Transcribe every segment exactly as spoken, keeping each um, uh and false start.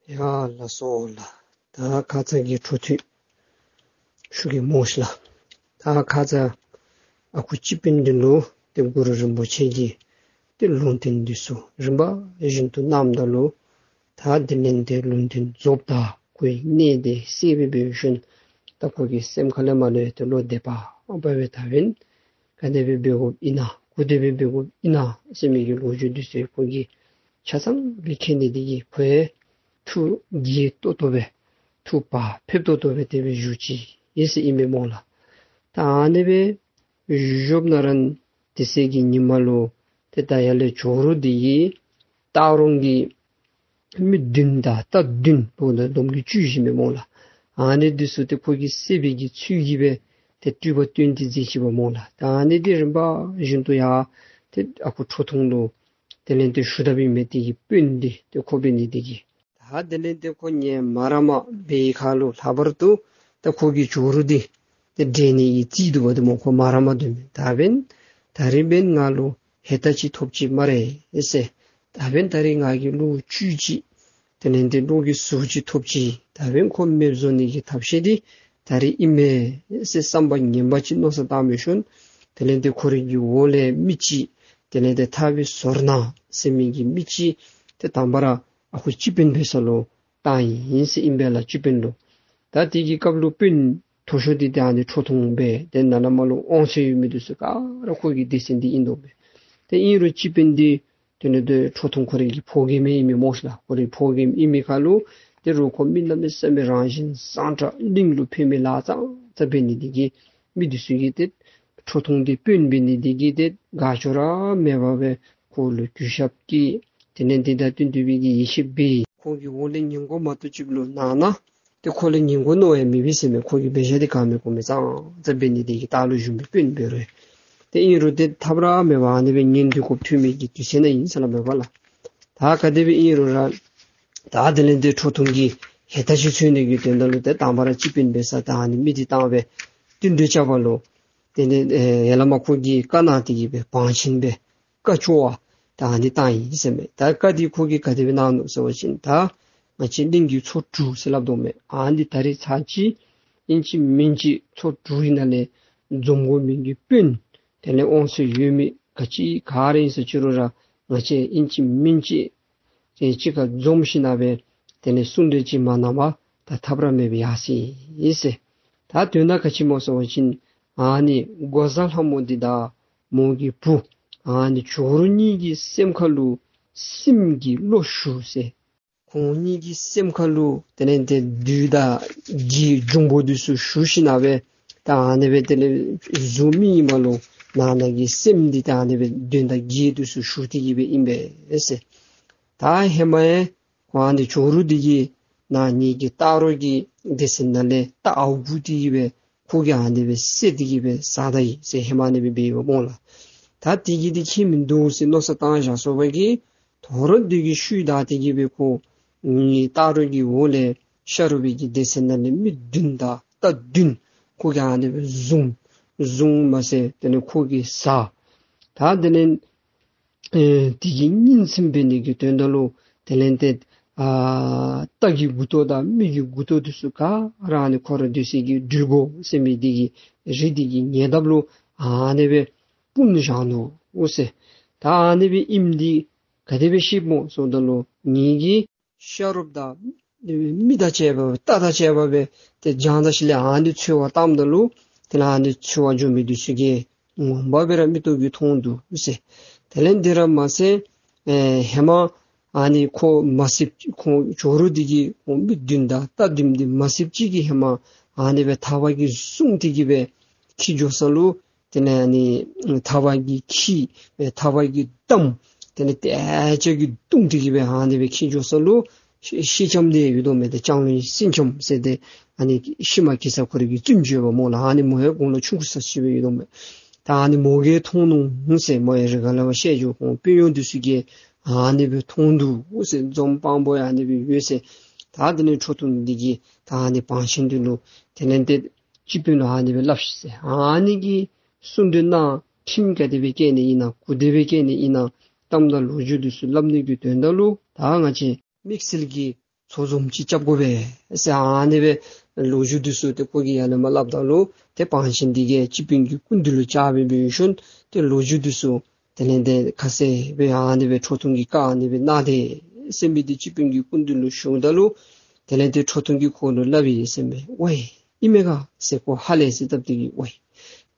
ཡ་ལགས་སོ་ལགས། ད་ཁ་ཙ་གི་འཕྲོ་མཐུད་ཞུ་གེ་སྨོ་ཤིག་ལགས། ད་ཁ་ཙ་ཨ་ཁུ་སྤྱི་དཔོན་འདི་ལུ་ཏེ་གུ་རུ་རིན་པོ་ཆེ་གིས་ཏེ་ལུང་བསྟན་འདི་ཚུ་རིམ་པ་བཞིན་དུ་གནངམ་ད་ལུ་ད་དེ་ལས་ཏེ་ལུང་བསྟན་རྫོགསཔ་ད་ཁོའི་གནས་འདི་གསལ་སྦེ་འབད་ཞིནམ་ད་ཁོ་གི་སེམས་ཁ་ལས་མར་ལུ་ཡང་ཏེ་བློ་བདེ་བ་འབད་བའི་ད་འབདན་ག་དེ་སྦེ་འབད་དགོཔ་ཨིན་ན་ག་དེ་སྦེ་འབད་དགོཔ་ཨིན་ན་ཟེར་མི་གི་ལོ་རྒྱུས་འདི་ཚུ་ཁོ་གིས་ཆ་ཚང་སྦེ་མཁྱེན་ནི་འདི་གིས་ཁོ་ཡང་ཐུགས་དགྱེས་ཏོག་ཏོ་སྦེ་ཐུགས་བག་ཕེབས་ཏོག་ཏོ་སྦེ་དེ་སྦེ་བཞུགས་ཅི་ཨིན་ཟེར་ཨིན་པས་སྨོ་ལགས། ད་ཨ་ནི་སྦེ་བཞུགས་བཞུགསཔ་ནང་ར་དེ་ཚེ་གི་ཉིནམ་ལུ་ཏེ་ད་ཡར་ལས་ཇོ་རུ་འདི་གིས་སྟག་རོང་གི་མི་བདུན་དང་རྟ་བདུན་ལུ་ད་འདོམ་གྱིས་བཅུ་བཞི་མས་སྨོ་ལགས། ཨ་ནི་འདི་ཚུ་ཏེ་ཁོ་གིས་བསད་པའི་གི་ཚུལ་གྱིས་སྦེ་ཏེ་སྤྲུལ་པ་སྟོན་ཏེ་མཛད་ཅི་པ་སྨོ་ལགས། ད་ཨ་ནི་འདི་རིམ་པ་བཞིན་དུ་ཡང་ཏེ་ཨ་ཁུ་ཁྲོ་ཐུང་ལུ་དེ་ལས་ཏེ་ཞུ་དགོཔ་ཨིན་མས། དེ་གི་དཔོན་འདི་ཏེ་ཁོ་འབད་ནི་འདི་གིས། ད་དེ་ལས་ཏེ་ཁོ་ངལ་མ་རངསམ་འབད་བའི་ཁར་ལུ་ལྷག་པར་དུ་ད་ཁོ་གིས་ཇོ་རུ་འདི་ཏེ་བསྒྲལ་ནི་གི་རྩིས་འདུག་པ་ཏེ་སྨོ། ཁོ་མ་རངསམ་འདུག་མས། ད་འབདན་ད་རིས་འབདན་ང་ལུ་ཧེ་ད་ཅིག་ཐོབ་ཅི་སྨ་རེ་ཟེར། ད་འབདན་ད་རིས་ང་གིས་བློ་བཅོས་ཅི། དེ་ལས་ཏེ་བློ་གི་ཟུག་ཅིག་ཐོབ་ཅི། ད་འབདན་ཁོ་མེདཔ་བཟོ་ནི་གི་ཐབས་ཤེས་འདི་ད་རིས་ཨིན་མས་ཟེར་བསམ་པ་ངན་པ་ཅིག་མནོ་བསམ་བཏང་འབད་ཞིནམ་དེ་ལས་ཏེ་ཁོ་རའི་གི་འོག་ལས་མི་ཅིག་དེ་ལས་ཏེ་ཐར་པའི་ཟོར་སྣ་ཟེར་མི་གི་མི་ཅིག་ཏེ་དང་པ་ར་ཨ་ཁུ་སྤྱི་དཔོན་འབད་ས་ལུ་བཏང་ཡི་ཟེར་ཨིན་པས་ལགས། སྤྱི་དཔོན་ལུ། ད་དེ་གི་སྐབས་ལུ་དཔོན་མཐོ་ཤོས་འདི་ཏེ་ཨ་ནི་ཁྲོ་ཐུང་སྦེ་ཏེ་ནཱ་ལས་མར་ལུ་དབང་ཚད་ཡོད་མི་འདི་ཚུ་ག་ར་ཁོ་གི་སྡེ་ཚན་འདི་ཨིན་དོ་མས། ཏེ་ཨིན་རུང་སྤྱི་དཔོན་འདི་དེ་ལས་ཏེ་ཁྲོ་ཐུང་ཁོ་རའི་གི་ཕོ་རྒནམ་ཨིན་མས་སྨོ་ཤིག་ལགས། ཁོ་རའི་ཕོ་རྒནམ་ཨིན་མི་ཁར་ལུ་དེ་རུང་ཁོ་མི་གནམ་མེད་ས་མེད་རང་བཞིན་བཟང་དྲགས་གླིང་ལུ་ཕན་མི་ལཱ་ཙང་ཙ་འབད་ནི་འདི་གིས་མི་འདི་ཚུ་གིས་ཏེ་ཁྲོ་ཐུང་འདི་དཔོན་འབད་ནི་འདི་གིས་ཏེ་དགའ་སྐྱོ་ར་མེད་པར་སྦེ་ཁོ་ལུ་གུས་ཞབས་བསྐྱེད། དེ་ལས་ཏེ་ད་བསྟུན་གྲོས་འབད་བའི་གི་ཡིད་ཆེས་འབད། ཁོ་གི་འོག་ལས་ཉན་དགོ་མ་གཏོགས་ཅིག་ལུ་ནང་ན་ཏེ་ཁོ་ལུ་ཉན་དགོ་མནོ་ཡང་མི་འབད་ཟེར་མས། ཁོ་གི་འབད་བཞག་འདི་ག་མི་དགོ་མི་ཙང་ཙ་འབད་ནི་འདི་གིས་ད་ལུ་ཞུ་མི་དཔོན་འབད་རུང་། ཏེ་ཨིན་རུང་ཏེ་ཐབས་ར་མེད་པར་ཨ་ནི་སྦེ་ཉན་སྡོད་དགོཔ་ཐོན་མི་གི་དུས་ཚོད་ནང་ཨིན་ཟེར་སླབ་མས་པ་ལགས། ད་ག་དེ་སྦེ་ཨིན་རུང་ར་ད་དེ་ལས་ཏེ་ཁྲོ་ཐུང་གིས་ཧེ་ད་ཅིག་འཚོལ་ནི་གི་དོན་དག་ལུ་ཏེ་དང་པ་ར་སྤྱི་དཔོན་འབད་ས་ད་ཨ་ནི་མི་འདི་བཏང་སྦེ་བསྟུན་གྲོས་རྐྱབ་པ་ལུ་དེ་ལས་ཨེ་ཡ་ལ་མ་ཁོ་གིས་བཀའ་གནང་སྟེ་གི་སྦེ་བང་ཆེན་སྦེ་བཀའ་བཅོལ་བ་ད་ཨ་ནི་བཏང་ཡི་ཟེར་མས། ད་བཀའ་འདི་ཁོ་གིས་ག་དེ་སྦེ་གནང་ནུག་ཟེར་བ་ཅིན་ད་ང་བཅས་གླིང་གི་ཚོ་དྲུག་ཟེར་སླབ་དོ་མས། ཨ་ནི་ད་རིས་ཚར་གཅིག་ཨིན་ཅི་མིན་ཅི་ཚོ་དྲུག་ཨིན་ན་ལས་འཛོམས་དགོ་མི་གི་དཔོན་དེ་ལས་དབང་ཚད་ཡོད་མི་ག་ཅི་ག་ར་ཨིན་ཟེར་ཅི་རུང་ར་ང་བཅས་ཨིན་ཅི་མིན་ཅི་ཏེ་གཅིག་ཁར་འཛོམས་ཞིནམ་སྦེ་དེ་ལས་གསུང་གྲོས་ཅིག་མ་གནང་བར་ད་ཐབས་ར་མེད་པའི་ཡར་སོ་ཡི་ཟེར། ད་དོན་དག་ག་ཅི་སྨོ་ཟེར་བ་ཅིན་ཨ་ནི་འགོག་བཟའ་ལྷ་མོ་འདི་དང་མོ་གི་བུ་ཨ་ནི་ཇོ་རུ་གཉིས་ཀྱི་སེམས་ཁ་ལུ་སྲིན་གྱི་བློ་ཞུགས་ཟེར། ཁོང་གཉིས་ཀྱི་སེམས་ཁ་ལུ་དེ་ལས་ཏེ་བདུད་དང་བགེགས་འབྱུང་པོ་འདི་ཚུ་ཞུགས་ཞིནམ་སྦེ་ད་ཨ་ནི་སྦེ་དེ་ལས་གཟུགས་མི་ཨིན་པ་ལུ་ནང་ན་གི་སེམས་འདི་ད་ཨ་ནི་སྦེ་གདོན་དང་བགེགས་འདི་ཚུ་ཞུགས་ཏེ་གི་སྦེ་ཨིན་པས་ཟེར། ད་ཧེ་མ་ཡང་ཁོ་ཨ་ནི་ཇོ་རུ་འདི་གིས་ནཱ་ངེ་གི་སྟག་རོང་གི་སྡེ་ཚན་ནང་ལས་རྟ་ཨརཝ་སྒུར་ཏེ་གི་སྦེ་ཁོ་གིས་ཨ་ནི་སྦེ་བསད་དེ་གི་སྦེ་བཟའ་ད་ཡི་ཟེར་ཧེ་མ་ཨ་ནི་སྦེ་འབད་ཡོདཔ་སྨོ་ལགས། ད་དེ་གིས་འདི་ཁྱད་མིན་འདུག་ཟེར་མནོ་བསམ་བཏང་བཞག་སོང་བ་གིས་དོ་རུང་དེ་གི་ཤུལ་བདའ་སྟེ་གི་སྦེ་ཁོ་ངེ་སྟག་རོང་གི་འོག་ལས་ཤ་རོགསཔ་གི་སྡེ་ཚན་ནང་ལས་མི་བདུན་དང་རྟ་བདུན་ཁོ་གིས་ཨ་ནི་སྦེ་བཟུང་། བཟུང་མ་ཚད་དེ་ལས་ཁོ་གིས་བཟའ། ད་དེ་ལས་ཨེ་དེ་གི་ཉིན་མཚན་འབད་ནི་གི་དོན་དག་ལུ་དེ་ལས་ཏེ་ཨ་རྟ་གི་མགུ་ཏོ་དང་མི་གི་མགུ་ཏོ་འདི་ཚུ་ག་ར་ཨ་ནི་ཁོ་ར་སྡོད་སའི་གི་སྦྲུལ་མགོ་ཟེར་མི་འདི་གི་རི་འདི་གི་ཉེ་འདབས་ལུ་ཨ་ནི་སྦེ་སྤུངས་བཞག་ནུག་ཟེར། ད་ཨ་ནི་སྦེ་ཨིནམ་འདི་ག་དེ་སྦེ་ཤེས་སྨོ་ཟེརཝ་ད་ལུ་ངེ་གི་ཤ་རོགསཔ་དང་མི་དང་བཅས་པ་རྟ་དང་བཅས་པ་སྦེ་ཏེ་རྒྱང་ཐག་ཅིག་ལས་ཨ་ནི་འཚོལ་བར་བཏངམ་ད་ལུ་དེ་ལས་ཨ་ནི་འཚོལ་བར་འགྱོ་མི་འདི་ཚུ་གིས་ངོ་མ་སྦེ་ར་མིག་ཏོ་གིས་མཐོང་འདུག་ཟེར། དེ་ལས་འདི་ར་མ་ཚད་ཨེ་ཧེ་མ་ཨ་ནི་ཁོ་མ་བསདཔ་ཅིག་ཁོང་ཇོ་རུ་འདི་གིས་ཁོང་མི་བདུན་དང་རྟ་བདུན་འདི་མ་བསདཔ་ཅིག་གི་ཧེ་མ་ཨ་ནི་སྦེ་དར་བ་གིས་བཟུང་སྟེ་གི་སྦེ་འཁྱིད་འགྱོ་ས་ལུ་དེ་ལས་ཨ་ནི་དར་བ་གིས་འཁྱིད་ཨེ་དར་བ་གིས་བསྡམས། དེ་ལས་ཏེ་ཨ་ཅག་གིས་བརྡུང་སྟེ་གི་སྦེ་ཨ་ནི་སྦེ་འཁྱིད་འགྱོ་ས་ལུ་ཤི་ཤི་ལྕམ་འདི་ཡོད་དོ་མས། ཏེ་ལྕང་གླིང་སེང་ལྕམ་ཟེར་ཏེ་ཨ་ནི་ཤུལ་མ་གེ་སར་ཁོ་རའི་གི་བཙུནམོ་ཅིག་ཡོདཔ་སྨོ་ལགས། ཨ་ནི་མོ་ཡང་དགུང་ལོ་ཆུང་ཀུ་ས་ཅིག་སྦེ་ཡོད་དོ་མས། ད་ཨ་ནི་མོ་གིས་མཐོང་ནུག་ཟེར། མོ་ཡང་རི་ཁ་ལས་ཕར་ཤེས་འགྱོ་ཁོང་དཔོན་གཡོག་འདི་ཚུ་གིས་ཨ་ནི་སྦེ་མཐོང་འདུག་ཟེར། འཛོམས་དཔང་པོ་ཡང་ཨ་ནི་སྦེ་ཡོད་ཟེར། ད་དེ་ལས་ཁྲོ་ཐུང་འདི་གིས་ད་ཨ་ནི་བང་ཆེན་འདི་ལུ་དེ་ལས་ཏེ་སྤྱི་དཔོན་ལུ་ཨ་ནི་སྦེ་སླབ་ཤིག་ཟེར། ཨ་ནི་གི་གསུང་གྲོས་གནང་། ཁྲིམས་ག་དེ་སྦེ་བཀལ་ནི་ཨིན་ན་གུ་དེ་སྦེ་བཀལ་ནི་ཨིན་ན་གཏམ་དང་ལོ་རྒྱུས་འདི་ཚུ་སླབ་ནི་གི་དོན་དག་ལུ་ད་ང་བཅས་དམིགས་བསལ་གྱི་ ཚོགས་འཛོམས་ཅིག་རྐྱབ་དགོ་པས་ཟེར་ཨ་ནི་སྦེ་ལོ་རྒྱུས་འདི་ཚུ་ཏེ་ཁོ་གིས་ཡང་ན་མ་སླབ་ད་ལུ་ཏེ་བང་ཆེན་འདི་གིས་སྤྱི་དཔོན་གྱི་སྐུ་མདུན་ལུ་བཅར་སྦེ་འབད་ཞིནམ་ཏེ་ལོ་རྒྱུས་འདི་ཚུ་དེ་ལས་ཏེ་ཁ་གསལ་སྦེ་ཨ་ནི་སྦེ་ཁྲོ་ཐུང་གི་བཀའ་ཨ་ནི་སྦེ་གནང་སྟེ་ཟེར་མི་འདི་སྤྱི་དཔོན་གྱི་སྐུ་མདུན་ལུ་ཞུཝ་ད་ལུ་དེ་ལས་ཏེ་ཁྲོ་ཐུང་གིས་ཁོ་ལུ་སླབ་ཡི་ཟེར་མས། ཝའེ་ཨིན་མས་ག་ཟེར་ཁོ་ཧ་ལས་ཟེར་སྟབས་འདི་གིས་ཝའེ་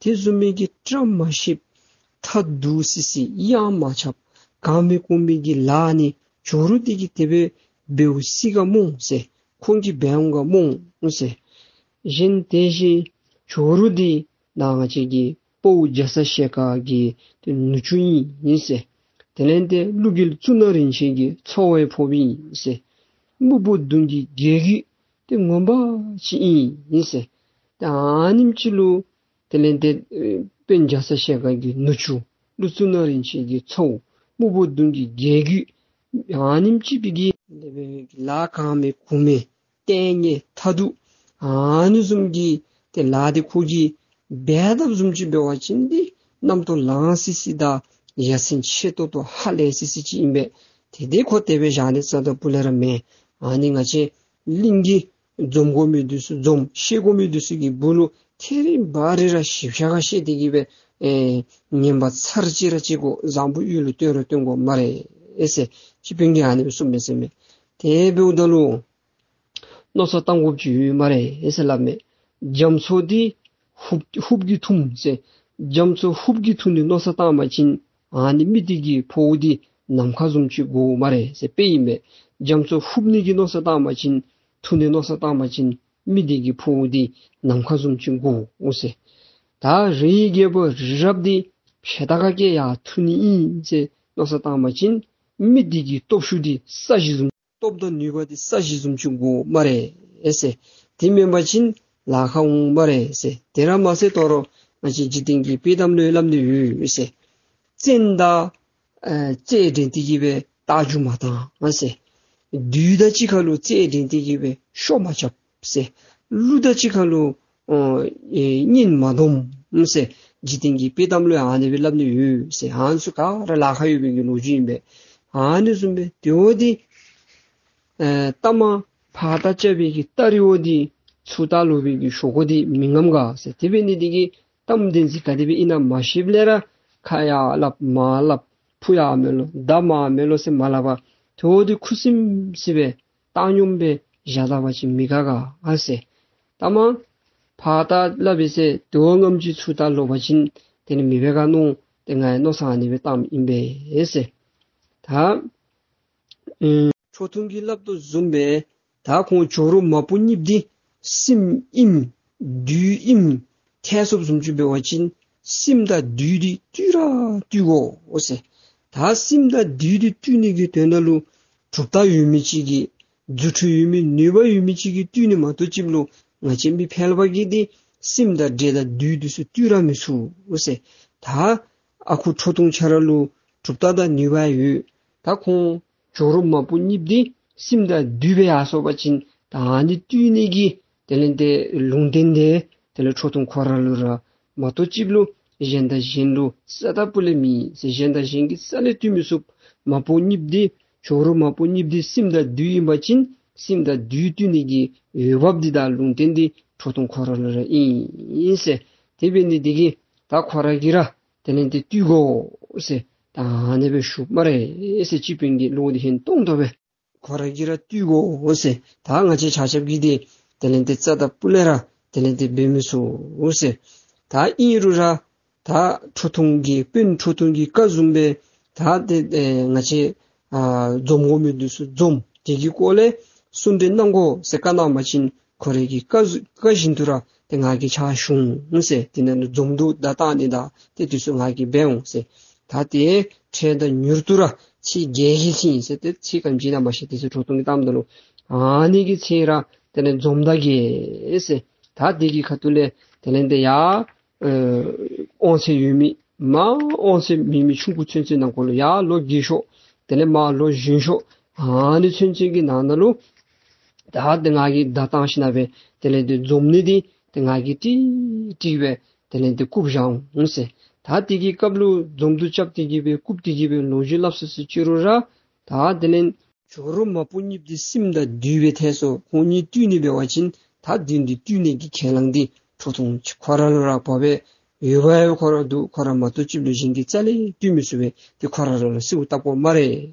དེ་བཟུམ་མའི་གི་བཀྲ་མ་ཤིསཔ་ཐ་དུ་སི་སི་གཡང་མ་ཆགས་གང་མི་གོ་མི་གི་ལཱ་ནི་ཇོ་རུ་འདི་གིས་དེ་སྦེ་འབདཝ་སྲིད་ག་སྨོ་ཟེར། ཁོང་གིས་འབད་འོང་ག་སྨོ་ཟེར། གཞན་དེ་བཞིན་ཇོ་རུ་འདི་ནཱ་ང་བཅས་ཀྱི་དཔའ་བོ་རྒྱ་ཚ་ཞལ་དཀར་གྱི་ཏེ་ནུ་གཅུང་ཨིན་ཟེར། དེ་ལས་ཏེ་ཀླུ་རྒྱལ་གཙུག་ན་རིན་ཆེན་གྱི་ཚ་བོ་ཡང་ཕོགཔ་ཨིན་ཟེར། སྨུག་པོ་གདོང་གི་རྒྱལ་རྒྱུད་ཏེ་ངོ་མ་ཅིག་ཨིན་ཟེར། ཏེ་ཨ་ནེམ་ཅིག་ལུ་དེ་ལས་ཏེ་ཨེ་དཔོན་རྒྱ་ཚ་ཞལ་དཀར་གྱི་ནུ་གཅུང་ཀླུ་གཙུག་ན་རིན་ཆེན་གྱི་ཚ་བོ་སྨུག་པོ་གདོང་གི་རྒྱལ་རྒྱུད་ཨ་ནེམ་ཅིག་སྦེ་གི་ལཱ་གང་མི་གོ་མི་ལྟས་ངན་ཐ་དུ་ཨ་ནི་བཟུམ་གྱི་ཏེ་ལཱ་འདི་ཁོ་གིས་འབད་དཔ་བཟུམ་ཅིག་འབད་བ་ཅིན་འདི་རྣམ་རྟོག་ལངས་སི་སི་དང་ཡ་མཚན་ཆེ་ཏོག་ཏོ་ཧ་ལས་སི་སི་ཅིག་ཨིན་པས། ཏེ་དེ་ཁོ་དེ་སྦེ་བཞག་ནི་རྩ་དང་སྤུ་ལས་ར་མེན། ཨ་ནི་ང་བཅས་གླིང་གི་འཛོམས་དགོ་མི་འདི་ཚུ་འཛོམས་བཤད་དགོ་མི་འདི་ཚུ་གི་སྦུག་ལུ་ཐད་རི་བ་རི་ར་ཞིབ་ཆ་ཁ་བཤད་དེ་གི་སྦེ་ཨེ་ངན་པ་ཚར་གཅིག་ར་བྱེད་དགོ། བཟང་པོ་ཡུལ་ལུ་སྟོན་རུང་སྟོན་དགོ་སྨ་རེ་ཨེ་ཟེར་སྤྱི་དཔོན་གྱིས་ཨ་ནི་སྦེ་གསུངས་པས་ཟེར་མས། དེ་འབདཝ་ད་ལུ་མནོ་བསམ་བཏང་དགོཔ་ཅིག་ཡོད་སྨ་རེ་ཨེ་ཟེར་སླབ་མས། རྒྱ་མཚོ་འདི་ཧུབ་ཧུབ་ཀྱིས་འཐུངམ་ཟེར། རྒྱ་མཚོ་ཧུབ་ཀྱིས་འཐུང་ནི་མནོ་བསམ་བཏང་པ་ཅིན་ཨ་ནི་མི་འདི་གི་ཕོཝ་འདི་ནམ་མཁའ་བཟུམ་ཅིག་དགོ་སྨ་རེ་ཟེར་དཔེ་ཨིན་པས། རྒྱ་མཚོ་ཧུབ་ནི་གི་མནོ་བསམ་བཏང་པ་ཅིན་འཐུང་ནི་མནོ་བསམ་བཏང་པ་ཅིན་མི་འདི་གི་ཕོཝ་འདི་ནམ་མཁའ་བཟུམ་ཅིག་དགོ་འོང་ཟེར། ད་རིའི་རྒྱལ་པོ་རི་རབ་འདི་ཕྱེད་དཀར་ག་གིས་ཡང་འཐུང་ནི་ཨིན་ཟེར་མནོ་བསམ་བཏང་པ་ཅིན་མི་འདི་གི་སྟོབས་ཤུགས་འདི་ས་གཞི་བཟུམ་སྟོབས་དང་ནུས་པ་འདི་ས་གཞི་བཟུམ་ཅིག་དགོ་སྨ་རེ་ཨེ་ཟེར། དེ་མེན་པ་ཅིན་ལཱ་ཁག་འོང་སྨ་རེ་ཟེར། དེ་ར་མ་ཟད་དོ་རུང་ང་བཅས་འཇིག་རྟེན་གྱི་དཔྱེ་གཏམ་ལུ་སླབ་ནི་ཡོད་ཟེར། བཙན་དང་ཨེ་རྩལ་འགྲན་ཏེ་གི་སྦེ་རྟ་རྒྱུག་མ་བཏང་ཟེར། བདུད་དང་གཅིག་ཁར་ལུ་རྩལ་འགྲན་ཏེ་གི་སྦེ་ཤོ་མ་རྐྱབ་ཟེར། ཀླུ་དང་གཅིག་ཁར་ལུ་ཨོ་ཨེ་གཉེན་མ་སྡོམ་ཟེར། འཇིག་རྟེན་གྱི་དཔྱེ་གཏམ་ལུ་ཨ་ནི་སྦེ་སླབ་ནི་ཡོད་ཟེར། ཨ་ནི་ཚུ་ག་ར་ལཱ་ཁག་ཡོད་པའི་གི་ལོ་རྒྱུས་ཨིན་པས། ཨ་ནི་བཟུམ་སྦེ་དེ་བ་འདི་ཨེ་གཏམ་ཕར་ལྟ་རྐྱབ་པའི་གི་སྟ་རེ་བ་འདི་ཚུར་ལྟ་ལོག་པའི་གི་ཞོར་གོ་འདི་མི་རྔམ་ག་ཟེར། དེ་འབད་ནི་འདི་གིས་གཏམ་བདེན་རྫུན་ག་དེ་སྦེ་ཨིན་ན་མ་ཤེསཔ་ལས་ར་ཁ་ཡར་སླབ་མར་སླབ་ཕུ་ཡར་མེ་ལོ་མདའ་མར་མེ་ལོ་ཟེར་མ་སླབ་པར་དེ་བ་འདི་ཁུ་སིམ་སི་སྦེ་བཏང་སྙོམས་སྦེ་བཞག་ད་པ་ཅིན་མི་དགའ་ག་ཟེར། ད་མ་ཕར་ལྟ་སླབ་ཨིན་ཟེར་དེ་བ་རྔམ་ཅིག་ཚུར་ལྟ་ལོག་པ་ཅིན་དེ་ནི་མི་འབད་ག་མནོ། ཏེ་ང་ཡང་མནོ་བསམ་ཨ་ནི་སྦེ་བཏངམ་ཨིན་པས་ཟེར། ད་ཨེ་ཁྲོ་ཐུང་གིས་སླབ་དོ་བཟུམ་སྦེ་ད་ཁོང་ཇོ་རུ་མ་བུ་གཉིས་འདི་སྲིནམོ་ཨིནམ་བདུད་ཨིནམ་ཐལ་སོངམ་བཟུམ་ཅིག་འབད་བ་ཅིན་སྲིནམོ་དང་བདུད་འདི་བཏུལ་ར་བཏུལ་དགོ་ཟེར། ད་སྲིནམོ་དང་བདུད་འདི་བཏུལ་ནི་གི་དོན་དག་ལུ་གྲུབ་རྟགས་ཡོད་མི་ཅིག་གིས་རྫུ་འཕྲུལ་ཡོད་མི་ནུས་པ་ཡོད་མི་ཅིག་གིས་བཏུལ་ནི་མ་གཏོགས་ཅིག་ལུ་ང་བཅས་མི་ཕལ་པ་གིས་འདི་སྲིནམོ་དང་འདྲེ་དང་བདུད་འདི་ཚུ་བཏུལ་ར་མི་ཚུགས་ཟེར། ད་ཨ་ཁུ་ཁྲོ་ཐུང་ཁྱོད་ར་ལུ་གྲུབ་རྟགས་དང་ནུས་པ་ཡོད། ད་ཁོང་ཇོ་རུ་མ་བུ་གཉིས་འདི་སྲིནམོ་དང་བདུད་སྦེ་ཡར་སོང་པ་ཅིན་ད་ཨ་ནི་བཏུལ་ནི་གི་དེ་ལས་ཏེ་ལུང་བསྟན་འདི་དེ་ལས་ཁྲོ་ཐུང་ཁོ་ར་ལུ་ར་མ་གཏོགས་ཅིག་ལུ་གཞན་དང་གཞན་ལུ་རྩ་དང་སྤུ་ལས་མེད་ཟེར། གཞན་དང་གཞན་གྱིས་རྩ་ལས་བཏུལ་མི་ཚུགས། མ་བུ་གཉིས་འདི་ཇོ་རུ་མ་བུ་གཉིས་འདི་སྲིནམོ་དང་བདུད་ཨིན་པ་ཅིན་སྲིནམོ་དང་བདུད་བཏུལ་ནི་གི་འོས་འབབ་འདི་དང་ལུང་བསྟན་འདི་ཁྲོ་ཐུང་ཁོ་ར་ལུ་ར་ཨིན་ཟེར། དེ་འབད་ནི་འདི་གིས་ད་ཁོ་ར་གིས་ར་དེ་ལས་ཏེ་བཏུལ་དགོ་ཟེར། ད་ཨ་ནི་སྦེ་ཞུ་སྨ་རེ་ཟེར། སྤྱི་དཔོན་གྱི་བློ་འདི་ཧན་ཏོང་ཏོ་སྦེ་ཁོ་ར་གིས་ར་བཏུལ་དགོ་ཟེར། ད་ང་བཅས་ཆ་ཁྱབ་ཀྱིས་འདི་དེ་ལས་ཏེ་རྩ་དང་སྤུ་ལས་ར་དེ་ལས་ཏེ་འབད་མི་ཚུགས་ཟེར། ད་ཨིན་རུང་ར་ད་ཁྲོ་ཐུང་གི་དཔོན་ཁྲོ་ཐུང་གི་བཀའ་བཟུམ་སྦེ་ད་ཏེ་ཨེ་ང་བཅས་ཨ་འཛོམས་དགོ་མི་འདི་ཚུ་འཛོམས། དེ་གི་སྐོར་ལས་གསུང་གྲོས་གནང་དགོ་ཟེར་བཀའ་གནང་པ་ཅིན་ཁོ་རའི་གི་བཀའ་བཟུ་བཀའ་བཞིན་དུ་ར་ཏེ་ང་གིས་ཕྱག་ཞུ་འོང་ཟེར། དེ་ནང་ལུ་འཛོམས་འདུ་བརྡ་བཏང་ནི་དང་ཏེ་དེ་ཚུ་ང་གིས་འབད་འོང་ཟེར། ད་ཏེ་འཕྲལ་དང་མྱུར་དུ་ར་ཚེས་བརྒྱད་ཀྱི་ཚེ་ཨིན་ཟེར། ཏེ་ཚེས་ག་ཅི་ཨིན་ན་མ་ཤེས། དེ་ཚུ་ཁྲོ་ཐུང་གིས་བཏངམ་ད་ལུ་ཨ་ནི་གི་ཚེ་ར་དེ་ལས་འཛོམས་ད་གེ་ཟེར། ད་དེ་གི་ཁ་ཐུག་ལས་དེ་ལས་ཏེ་ཡ་ཨེ་དབང་ཚད་ཡོད་མི་མ་དབང་ཚད་མེད་མི་ཆུང་ཀུ་ཚུན་ཚོད་ནང་འཁོད་ལུ་ཡར་ལོ་རྒས་ཤོས་དེ་ལས་མར་ལོ་གཞོན་ཤོས་ཨ་ནི་ཚུན་ཚོད་ཀྱི་ནང་ན་ལུ་ད་ཏེ་ང་གིས་བརྡ་བཏང་ཞིནམ་སྦེ་དེ་ལས་ཏེ་འཛོམས་ནི་འདི་ཏེ་ང་གིས་ཀྲིག་ཀྲི་སྦེ་དེ་ལས་ཏེ་བཀུག་བཞག་འོང་ཟེར། ད་དེ་གི་སྐབས་ལུ་འཛོམས་འདུ་རྐྱབ་སྟེ་གི་སྦེ་བཀུག་སྟེ་གི་སྦེ་ལོ་རྒྱུས་སླབ་སི་སི་ཅི་རུང་ར་ད་དེ་ལས་ ཇོ་རུ་མ་བུ་གཉིསཔོ་འདི་སྲིངམོ་དང་བསྡུས་སྦེ་ཐལ་སོ། ཁོང་གཉིས་བཏུལ་ནི་འབད་བ་ཅིན་ད་བདུད་འདི་བཏུལ་ནི་གི་ཁས་བླངས་འདི་ཁྲོ་ཐུང་ཁོ་ར་ལུ་ར་བབས་སྦེ་ཡོདཔ་ཡང་ཁོ་ར་འདུག། ཁོ་ར་མ་གཏོགས་ཅིག་ལུ་གཞན་གྱིས་རྩ་ལས་བཏུལ་མི་ཚུགས་པས། ཏེ་ཁོ་ར་ལུ་ར་གསོལཝ་བཏབ་དགོ་སྨ་རེ་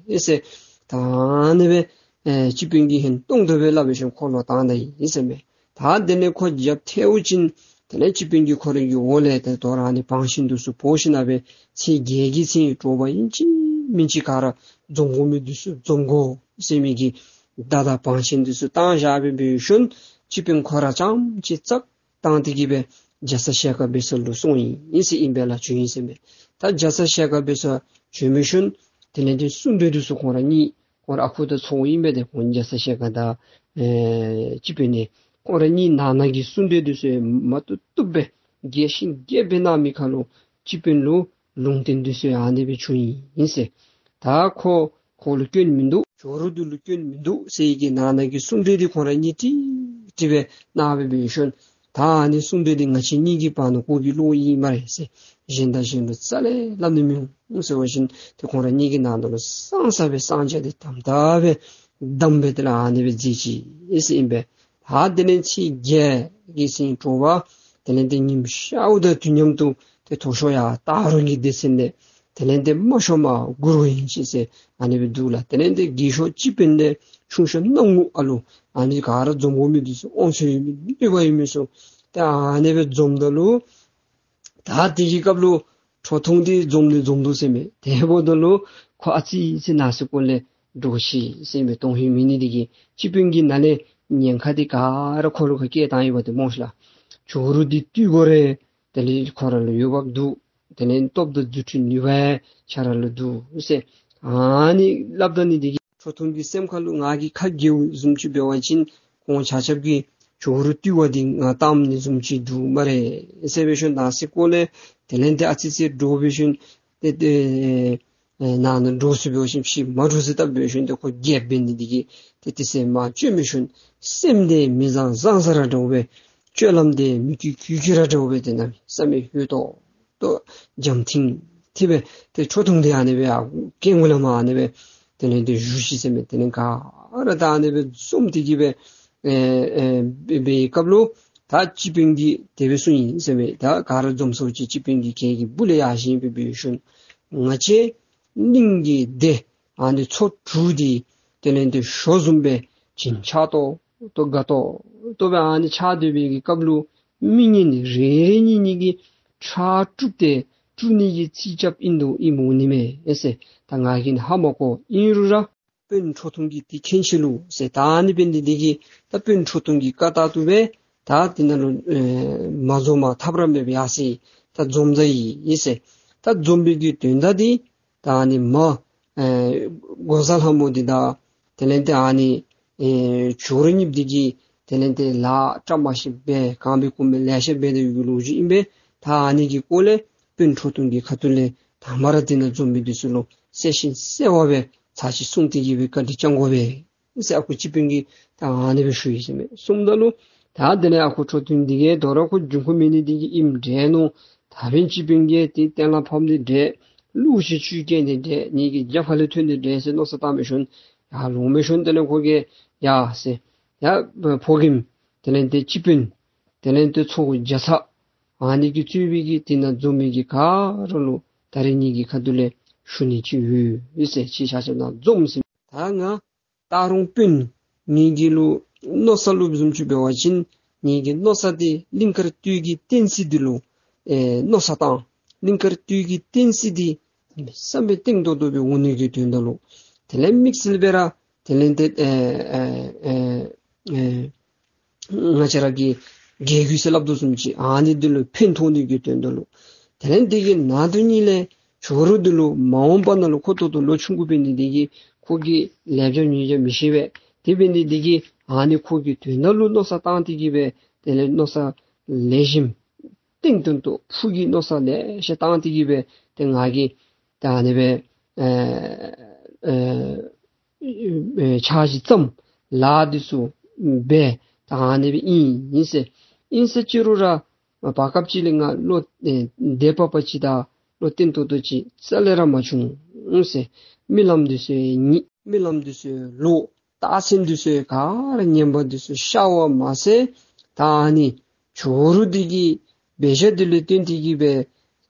ཟེར། ད་ཨ་ནི་སྦེ་ཨེ་སྤྱི་དཔོན་གྱིས་ཧན་ཏོང་ཏོ་སྦེ་སླབ་པའི་ཤུལ་འཁོར་ལོ་བཏང་ད་ཡི་ཟེར་མས། ད་དེ་ལས་ཁོ་རྒྱབ་ཐལཝ་ཅིག་དེ་ལས་སྤྱི་དཔོན་གྱིས་ཁོ་རའི་གི་འོག་ལས་ཏེ་དོ་རུང་ཨ་ནི་བང་ཆེན་འདི་ཚུ་འབོ་ཞིནམ་ལས་ཚེས་བརྒྱད་ཀྱི་ཚེ་དྲོ་པ་ཨིན་ཅི་མིན་ཅི་ག་ར་འཛོམས་དགོ་མི་འདི་ཚུ་འཛོམས་དགོ་ཟེར་མི་གི་མདའ་དང་བང་ཆེན་འདི་ཚུ་བཏང་བཞག་པའི་ཤུལ་སྤྱི་དཔོན་ཁོ་ར་རྐྱངམ་ཅིག་ཙག་བཏང་སྟེ་གི་སྦེ་རྒྱ་ཚ་ཞལ་དཀར་འབད་ས་ལུ་སོང་ཡི་ཟེར་ཨིན་པས་ལགས། བྱོན་ཡི་ཟེར་མས། ད་རྒྱ་ཚ་ཞལ་དཀར་འབད་ས་བྱོན་པའི་ཤུལ་དེ་ལས་ཏེ་གསུང་གྲོས་འདི་ཚུ་ཁོང་ར་གཉིས་ཁོང་ར་ཨ་ཁུ་དང་ཚ་བོ་ཨིན་པས། ཏེ་ཁོང་རྒྱ་ཚ་ཞལ་དཀར་དང་ཨེ་སྤྱི་དཔོན་ནི་ཁོང་ར་གཉིས་ནང་ན་གི་གསུང་གྲོས་འདི་ཚུ་མ་བཏུབ་བཏུབ་སྦེ་རྒྱས་ཤིང་རྒྱས་སྦེ་གནང་མི་ཁར་ལུ་སྤྱི་དཔོན་ལུ་ལུང་བསྟན་འདི་ཚུ་ཨ་ནི་སྦེ་བྱུང་ཡི་ཟེར། ད་ཁོ་ཁོ་ལུ་སྐྱོན་མིན་འདུག། ཇོ་རུ་འདི་ལུ་སྐྱོན་མིན་འདུག་ཟེར་གི་ནང་ན་གི་གསུང་གྲོས་འདི་ཁོང་ར་གཉིས་ཀྲིག་ཀྲི་སྦེ་གནང་བའི་ཤུལ་ད་ཨ་ནི་གསུང་གྲོས་འདི་ང་བཅས་གཉིས་ཀྱི་བར་ན་གོ་གི་བློ་ཨིན་སྨ་རེ་ཟེར། གཞན་དང་གཞན་ལུ་རྩ་ལས་སླབ་ནི་མི་འོང་ཟེར་བ་ཅིན་ཏེ་ཁོང་ར་གཉིས་ཀྱི་ནང་ན་ལུ་སང་ས་སྦེ་སང་ཅ་འདི་དམ་དམ་སྦེ་བསྡམས་སྦེ་དེ་ལས་ཨ་ནི་སྦེ་མཛད་ཅི་ཟེར་ཨིན་པས། ད་དེ་ལས་ཚེས་བརྒྱད་ཀྱི་ཚེ་དྲོ་པ་དེ་ལས་ཏེ་ཉིམ་ཤརཝ་དང་དུས་མཉམ་དུ་ཏེ་མཐོ་ཤོས་ཡར་སྟག་རོང་གི་སྡེ་ཚན་ལས་དེ་ལས་ཏེ་དམའ་ཤོས་མར་གུ་རུ་ཡན་ཆད་ཟེར་ཨ་ནི་སྦེ་འདུག་ལགས། དེ་ལས་ཏེ་རྒས་ཤོས་སྤྱི་དཔོན་ལས་ཆུང་ཤོས་སྣང་ངུ་ཨ་ལུ་ཨ་ནི་ག་ར་འཛོམས་དགོ་མི་འདི་ཚུ་དབང་ཚད་ཡོད་མི་ནུས་པ་ཡོད་མི་ཚུ་ཏེ་ཨ་ནི་སྦེ་འཛོམས་ད་ལུ་ད་དེ་གི་སྐབས་ལུ་ཁྲོ་ཐུང་འདི་འཛོམས་ནི་འཛོམས་འདུག་ཟེར་མས། དེ་འབདཝ་ད་ལུ་ཁོ་ཨ་ཙི་ཅིག་ནང་སེམས་ཁོག་ལས་འདྲོག་ཅི་ཟེར་མས། གཏོང་ཧེ་མེད་ནི་དེ་གིས་སྤྱི་དཔོན་གྱིས་ནཱ་ལས་ཉེན་ཁ་འདི་ག་ར་ཁོ་ལུ་ཁ་སྐད་བཏང་ཡོདཔ་འདི་སྨོ་ཤིག་ལགས། ཇོ་རུ་འདི་བཏུལ་དགོ་རུང་དེ་ལས་ཁོ་ར་ལུ་འོས་འབབ་འདུག། དེ་ལས་སྟོབས་དང་རྫུ་འཕྲུལ་ནུས་པ་ཁྱོད་ར་ལུ་འདུག་ཟེར་ཨ་ནི་སླབ་ད་ནི་དེ་གིས་ཁྲོ་ཐུང་གི་སེམས་ཁར་ལུ་ང་གིས་ཁ་རྒྱལཝ་བཟུམ་ཅིག་འབད་བ་ཅིན་ཁོང་ཆ་ཁྱབ་ཀྱིས་ཇོ་རུ་བཏུལ་བ་འདི་ང་བཏངམ་ནི་བཟུམ་ཅིག་འདུག་སྨ་རེ་ཟེར་བའི་ཤུལ་ནང་སེམས་ཁོག་ལས་དེ་ལས་ཏེ་ཨ་ཙི་ཅིག་འདྲོག་པའི་ཤུལ་ཏེ་ཏེ་ཨེ་ནང་ན་འདྲོག་སུ་འབད་བ་ཅིན་ཕྱི་མ་འདྲོག་ཟེར་བཏབ་པའི་ཤུལ་ཏེ་ཁོ་རྒྱལཔོ་འབད་ནི་དེ་གིས་ཏེ་དེ་ཚེ་མ་བཅོས་མི་ཤུལ་སེམས་འདི་མི་བཟང་བཟང་ས་ར་འདྲཝ་སྦེ་སྤྱོད་ལམ་འདི་མི་སྐྱིད་སྐྱིད་སྐྱིད་ར་འདྲཝ་སྦེ་ཏེ་གནམ་མེད་ས་མེད་ཧུད་ཏོག་ཏོ་འཇམ་ཐིང་ཐིང་སྦེ་ཏེ་ཁྲོ་ཐུང་འདི་ཨ་ནི་སྦེ་ཨ་སྐེ་ངོ་ལས་མར་ཨ་ནི་སྦེ་དེ་ལས་ཏེ་བཞུགས་ཅི་ཟེར་མས། དེ་ལས་ག་ར་ད་ཨ་ནི་སྦེ་འཛོམས་ཏེ་གི་སྦེ་ཨེ་ཨེ་འབད་བའི་སྐབས་ལུ་ད་སྤྱི་དཔོན་གྱིས་དེ་སྦེ་གསུངས་ཡི་ཟེར་མས། ད་ག་ར་འཛོམས་སོ་ཅིག་སྤྱི་དཔོན་གྱིས་ཁྱེད་ཀྱི་སྦུག་ལས་ཡར་བཞེངས་འབད་བའི་ཤུལ་ང་བཅས་གླིང་གི་སྡེ་ཨ་ནི་ཚོ་དྲུག་འདི་དེ་ལས་ཏེ་ཞོ་བཟུམ་སྦེ་བྱིན་ཆགས་ཏོག་ཏོ་དགའ་ཏོག་ཏོ་སྦེ་ཨ་ནི་ཆགས་སྡོད་པའི་གི་སྐབས་ལུ་མི་ངན་རེ་རེ་གཉིས་གཉིས་ཀྱིས་ཁྲག་དཀྲུགས་ཏེ་དཀྲུགས་ནི་གི་རྩིས་རྐྱབ་ཨིན་དོ་ཨིནམ་འོང་ནི་མས་ཨེ་ཟེར། ད་ང་གིས་ཧ་མ་གོ། ཨིན་རུང་ར་དཔོན་ཁྲོ་ཐུང་གིས་འདི་མཁྱེན་ཅི་ལོ་ཟེར། ད་ཨ་ནི་འབད་ནི་དེ་གིས་ད་དཔོན་ཁྲོ་ཐུང་གིས་བཀའ་ལྟར་དུ་སྦེ་ད་འདི་ནང་ལུ་ཨེ་མ་འཛོམས་པར་ཐབས་ར་མེད་པས་ཡ་ཟེར། ད་འཛོམས་ད་ཡི་ཨེ་ཟེར། ད་འཛོམས་པའི་གི་དོན་དག་འདི་ད་ཨ་ནི་མ་ཨེ་འགོག་བཟའ་ལྷ་མོ་འདི་དང་དེ་ལས་ཏེ་ཨ་ནི་ཨེ་ཇོ་རུ་གཉིསཔོ་འདི་གིས་དེ་ལས་ཏེ་ལཱ་བཀྲ་མ་ཤིསཔ་སྦེ་གང་སྦེ་ཀུ་མེ་ལེ་ཤ་འབད་དེ་ཡོད་པའི་ལོ་རྒྱུས་ཨིན་པས། ད་ཨ་ནི་གི་སྐོར་ལས་དཔོན་ཁྲོ་ཐུང་གི་ཁ་ཐུག་ལས་དང་པ་ར་འདི་ནང་འཛོམས་མི་འདི་ཚུ་ལུ་གསལ་ཞིང་གསལ་བ་སྦེ་ཚར་གཅིག་གསུངས་ཏེ་གི་སྦེ་བཀའ་དྲིན་བསྐྱང་དགོ་པས་ཟེར་ཨ་ཁུ་སྤྱི་དཔོན་གྱིས་ད་ཨ་ནི་སྦེ་ཞུ་ཡི་ཟེར་མས། གསུངམ་ད་ལུ་ད་དེ་ལས་ཨ་ཁུ་ཁྲོ་ཐུང་འདི་གིས་དོ་རུང་ཁོ་འབྱུང་ཁུངས་མེད་ནི་འདི་གིས་ཨིནམ་འདྲས་མནོ། ད་འབདན་སྤྱི་དཔོན་གྱིས་འདི་གཏན་ལ་ཕབ་ནི་འདྲས། གླུ་ཅིག་ཆུ་བཀལ་ནི་འདྲས། ངེ་གི་རྒྱབ་ཁ་ལས་ཐོན་ནི་འདྲས་ཟེར་མནོ་བསམ་བཏང་བའི་ཤུལ་ཡར་ལོང་བའི་ཤུལ་དེ་ལས་ཁོ་གིས་ཡ་ཟེར་ཡ་ཕོ་རྒནམ་དེ་ལས་ཏེ་སྤྱི་དཔོན་དེ་ལས་ཏེ་ཚ་བོ་རྒྱ་ཚ་ཨ་ནི་གིས་གཙོས་པའི་གི་འདི་ནང་འཛོམས་མི་གི་ག་ར་ལུ་ད་རིས་ངེ་གི་ཁ་ཐུག་ལས་ཞུ་ནི་ཅིག་ཡོད་ཟེར། ཁྱེད་ཆ་ཁྱབ་ནཱ་འཛོམས་ཟེར། ད་ང་སྟག་རོང་དཔོན་ངེ་གི་ལུ་མནོ་བསམ་ལུ་བཟུམ་ཅིག་འབད་བ་ཅིན་ངེ་གི་མནོ་བསམ་འདི་གླིང་དཀར་སྟོད་ཀྱི་བསྟན་སྲིད་འདི་ལུ་ཨེ་མནོ་བསམ་བཏང་། གླིང་དཀར་སྟོད་ཀྱི་བསྟན་སྲིད་འདི་བསམ་པའི་གཏིང་ཏོག་ཏོ་སྦེ་འོང་ནི་གི་དོན་དག་ལུ་དེ་ལས་དམིགས་བསལ་སྦེ་ར་དེ་ལས་ཏེ་ཨེ་ཨེ་ཨེ་ཨེ་ང་བཅས་ར་གི་རྒྱལ་རྒྱུད་ཟེར་སླབ་དོ་བཟུམ་ཅིག་ཨ་ནི་འདི་ལུ་ཕན་ཐོགས་ནི་གི་དོན་དག་ལུ། དེ་ལས་འདི་གི་ནང་དོན་ཉིད་ལས་ཇོ་རུ་འདི་ལུ་མ་འོངས་པ་ནང་ལུ་ཁོ་ཏོག་ཏོ་ལོ་ཆུང་ཀུ་འབད་ནི་འདི་གིས་ཁོ་གིས་ལེགས་སྦྱར་ཉེས་སྦྱར་མི་ཤེས་པས། དེ་འབད་ནི་འདི་གིས་ཨ་ནི་ཁོ་གི་དོན་དག་ལུ་མནོ་བསམ་བཏང་སྟེ་གི་སྦེ་དེ་ལས་མནོ་བསམ་ལེགས་ཤོམ་གཏིང་ཏོག་ཏོ་ཕུགས་ཀྱི་མནོ་བསམ་ལེ་ཤ་བཏང་སྟེ་གི་སྦེ་ཏེ་ང་གིས་ད་ཨ་ནི་སྦེ་ཨེ་ཨེ་ཨེ་ཕྱག་ཕྱི་བརྩམས། ལཱ་འདི་ཚུ་འབད། ད་ཨ་ནི་སྦེ་ཨིན་ཨིན་ཟེར། ཨིན་ཟེར་ཅི་རུང་ར་བར་སྐབས་ཅིག་ལས་ང་བློ་ཨེ་བདེ་བག་ཕེབས་པ་ཅིག་དང་བློ་གཏིང་ཏོག་ཏོ་ཅིག་རྩ་ལས་ར་མ་བྱུང་ཟེར། རྨི་ལམ་འདི་ཚུ་ཡང་ཉི་ རྨི་ལམ་འདི་ཚུ་ལོག། རྟགས་མཚན་འདི་ཚུ་ག་ར་ངན་པ་འདི་ཚུ་ཤར་བ་མ་ཚད་ད་ཨ་ནི་ཇོ་རུ་འདི་གི་འབད་བཞག་འདི་ལུ་བརྟེན་ཏེ་གིས་སྦེ་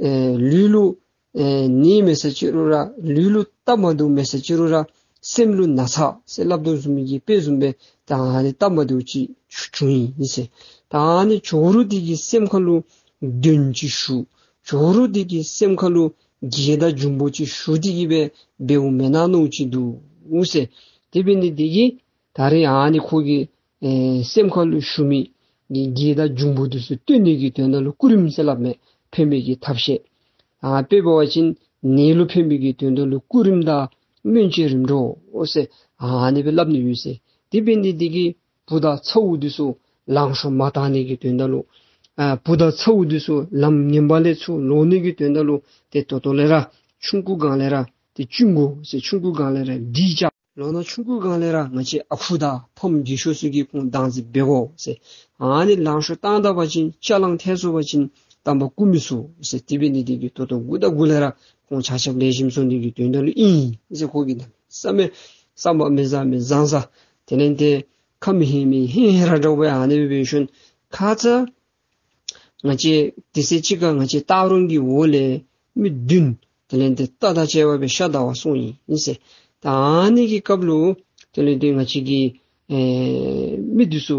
ཨེ་ལུས་ལུ་ཨེ་ནད་མེད་ས་ཅི་རུང་ར་ལུས་ལུ་སྟབས་མ་བདེཝ་མེད་ས་ཅི་རུང་ར་སེམས་ལུ་ན་ཚ་ཟེར་སླབ་དོ་བཟུམ་གྱི་དཔེ་བཟུམ་སྦེ་ད་ཨ་ནི་སྟབས་མ་བདེཝ་ཅིག་བྱུང་ཡི་ཟེར། ད་ཨ་ནི་ཇོ་རུ་འདི་གི་སེམས་ཁ་ལུ་གདོན་ཅིག་ཞུགས། ཇོ་རུ་འདི་གི་སེམས་ཁ་ལུ་བགེགས་དང་འབྱུང་པོ་ཅིག་ཞུགས་ཏེ་གིས་སྦེ་འབདཝ་མེན་ན་མནོཝ་ཅིག་འདུག་ཟེར། དེ་འབད་ནི་འདི་གིས་ད་རེས་ཨ་ནི་ཁོ་གི་ཨེ་སེམས་ཁ་ལུ་ཞུགས་མི་གི་བགེགས་དང་འབྱུང་པོ་འདི་ཚུ་བཏུལ་ནི་གི་དོན་དག་ལུ་སྐུ་རིམ་ཟེར་སླབ་མས། ཕན་པའི་གི་ཐབས་ཤེས། ཨ་དཔེ་འབད་བ་ཅིན་ནད་ལུ་ཕན་པའི་གི་དོན་དག་ལུ་སྐུ་རིམ་དང་སྨན་དཔྱད་རིམ་གྲོ་ཟེར་ཨ་ནི་སྦེ་སླབ་ནི་ཡོད་ཟེར། དེ་འབད་ནི་འདི་གིས་བུ་དང་ཚ་བོ་འདི་ཚུ་ལང་ཤོར་མ་བཏང་ནི་གི་དོན་དག་ལུ་ཨ་བུ་དང་ཚ་བོ་འདི་ཚུ་ལམ་ངན་པ་ལས་ཚུར་ལོག་ནི་གི་དོན་དག་ལུ་ཏེ་ད་ལྟོ་ལས་ར་ཆུང་ཀུ་སྒང་ལས་ར་ཏེ་བཅུད་དགོ་ཟེར། ཆུང་ཀུ་སྒང་ལས་ར་སྒྲིག་བྱ། ལོ་ན་ཆུང་ཀུ་སྒང་ལས་ར་ང་བཅས་ཨ་ཁུ་དང་ཕམ་རྒས་ཤོས་ཚུ་གིས་ཁོང་བདག་འཛིན་འབད་དགོ་ཟེར། ཨ་ནི་ལང་ཤོར་བཏང་ད་པ་ཅིན་ཅ་ལང་ཐལ་སོང་པ་ཅིན་དམ་པ་སྐུ་མི་ཚུགས་ཟེར། དེ་འབད་ནི་འདི་གིས་ད་ལྟོ་འགོ་དང་འགོ་ལས་ར་ཁོང་ཆ་ཁྱབ་ལེགས་ཤོམ་བཟོ་ནི་གི་དོན་དག་ལུ་ཨིན་ཟེར། ཁོ་གིས་གནམ་མེད་ས་མེད་བསམ་པ་མི་བཟང་མི་བཟང་ས་དེ་ལས་ཏེ་ཁ་མི་ཧན་མི་ཧན་ཧན་ར་འདྲཝ་སྦེ་ཨ་ནི་སྦེ་འབད་ཞིནམ་ཁ་ཙ་ང་བཅས་དེ་ཚེ་གཅིག་ཁར་ང་བཅས་སྟག་རོང་གི་འོག་ལས་མི་བདུན་དེ་ལས་ཏེ་རྟ་དང་བཅས་པ་སྦེ་ཤ་བདའ་བར་སོང་ཡི་ཟེར། ད་ཨ་ནི་གི་སྐབས་ལུ་དེ་ལས་ཏེ་ང་བཅས་ཀྱི་ཨེ་མི་འདི་ཚུ་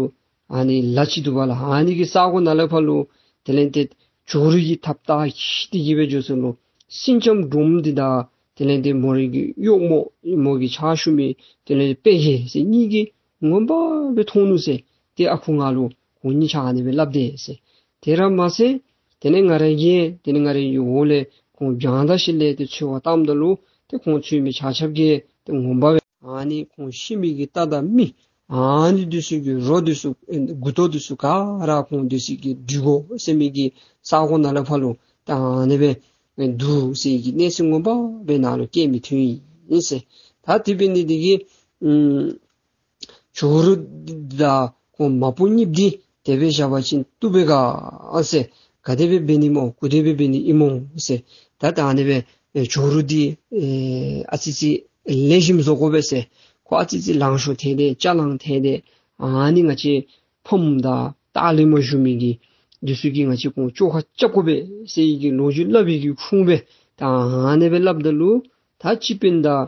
ཨ་ནི་ལ་ཅིག་འདུག་པ་ལགས། ཨ་ནི་གི་ས་གོ་ནང་ལས་ཕར་ལུ་དེ་ལས་ཏེ་ཇོ་རུ་གི་ཐགཔ་བཏགས་ཁྱིད་དེ་གིས་སྦེ་འགྱོ་ས་ལུ་སེང་ལྕམ་འབྲུག་མོ་འདི་དང་དེ་ལས་ཏེ་མོ་རའི་གི་གཡོག་མོ་མོ་གི་ཕྱག་ཞུ་མི་དེ་ལས་དཔལ་རྒྱལ་ཟེར་གཉིས་ཀྱིས་ངོ་མ་སྦེ་མཐོང་ནུག་ཟེར། ཏེ་ཨ་ཁུ་ང་ལུ་ཁོང་གཉིས་ཆ་ཨ་ནི་སྦེ་སླབ་དེས་ཟེར། དེ་ར་མ་ཚད་དེ་ལས་ང་ར་གིས་དེ་ལས་ང་རའི་འོག་ལས་ཁོང་བྱང་ད་ཞིནམ་ལས་ཏེ་འཚོལ་བར་བཏངམ་ད་ལུ་ཏེ་ཁོང་འཚོལ་མི་ཆ་ཁྱབ་ཀྱིས་ཏེ་ངོ་མ་སྦེ་ཨ་ནི་ཁོང་ཤི་མི་གི་རྟ་དང་མི་ཨ་ནི་འདི་ཚུ་གི་རོ་འདི་ཚུ་ཨེ་མགུ་ཏོ་འདི་ཚུ་ག་ར་ཁོང་འདི་ཚུ་གིས་སྒྲིག་དགོ་ཟེར་མི་གི་ས་གོ་ནང་ལས་ཕར་ལུ་ད་ཨ་ནི་སྦེ་ཨེ་འདུག་ཟེར་གྱི་གནས་ཚུལ་ངོ་མ་སྦེ་ནཱ་ལུ་སྐྱེལ་མི་ཐོན་ཡི་ཟེར། ད་དེ་འབད་ནི་འདི་གིས་ཨམ་ཇོ་རུ་དང་ཁོང་མ་བུ་གཉིསཔོ་འདི་དེ་སྦེ་བཞག་པ་ཅིན་བཏུབ་པས་ག་ཟེར། ག་དེ་སྦེ་འབད་ནི་སྨོ་ག་དེ་སྦེ་འབད་ནི་ཨིན་སྨོ་ཟེར། ད་ད་ཨ་ནི་སྦེ་ཨེ་ཇོ་རུ་འདི་ཨེ་ཨ་ཙི་ཙི་ལེགས་ཤོམ་བཟོ་དགོ་པས་ཟེར། ཁོ་ཨ་ཙི་ཙི་ལང་ཤོར་ཐལ་ཏེ་ཅ་ལང་ཐལ་ཏེ་ཨ་ནི་ང་བཅས་ཕམ་དང་སྟག་ལས་མར་བཞུགས་མི་གི་འདི་ཚུ་གིས་ང་བཅས་ཁོང་བཅོ་ཁ་རྐྱབ་དགོ་པས་ཟེར་བའི་གི་ལོ་རྒྱུས་སླབ་པའི་གི་ཁུངས་སྦེ་ད་ཨ་ནི་སྦེ་སླབ་ད་ལུ་ད་སྤྱི་དཔོན་དང་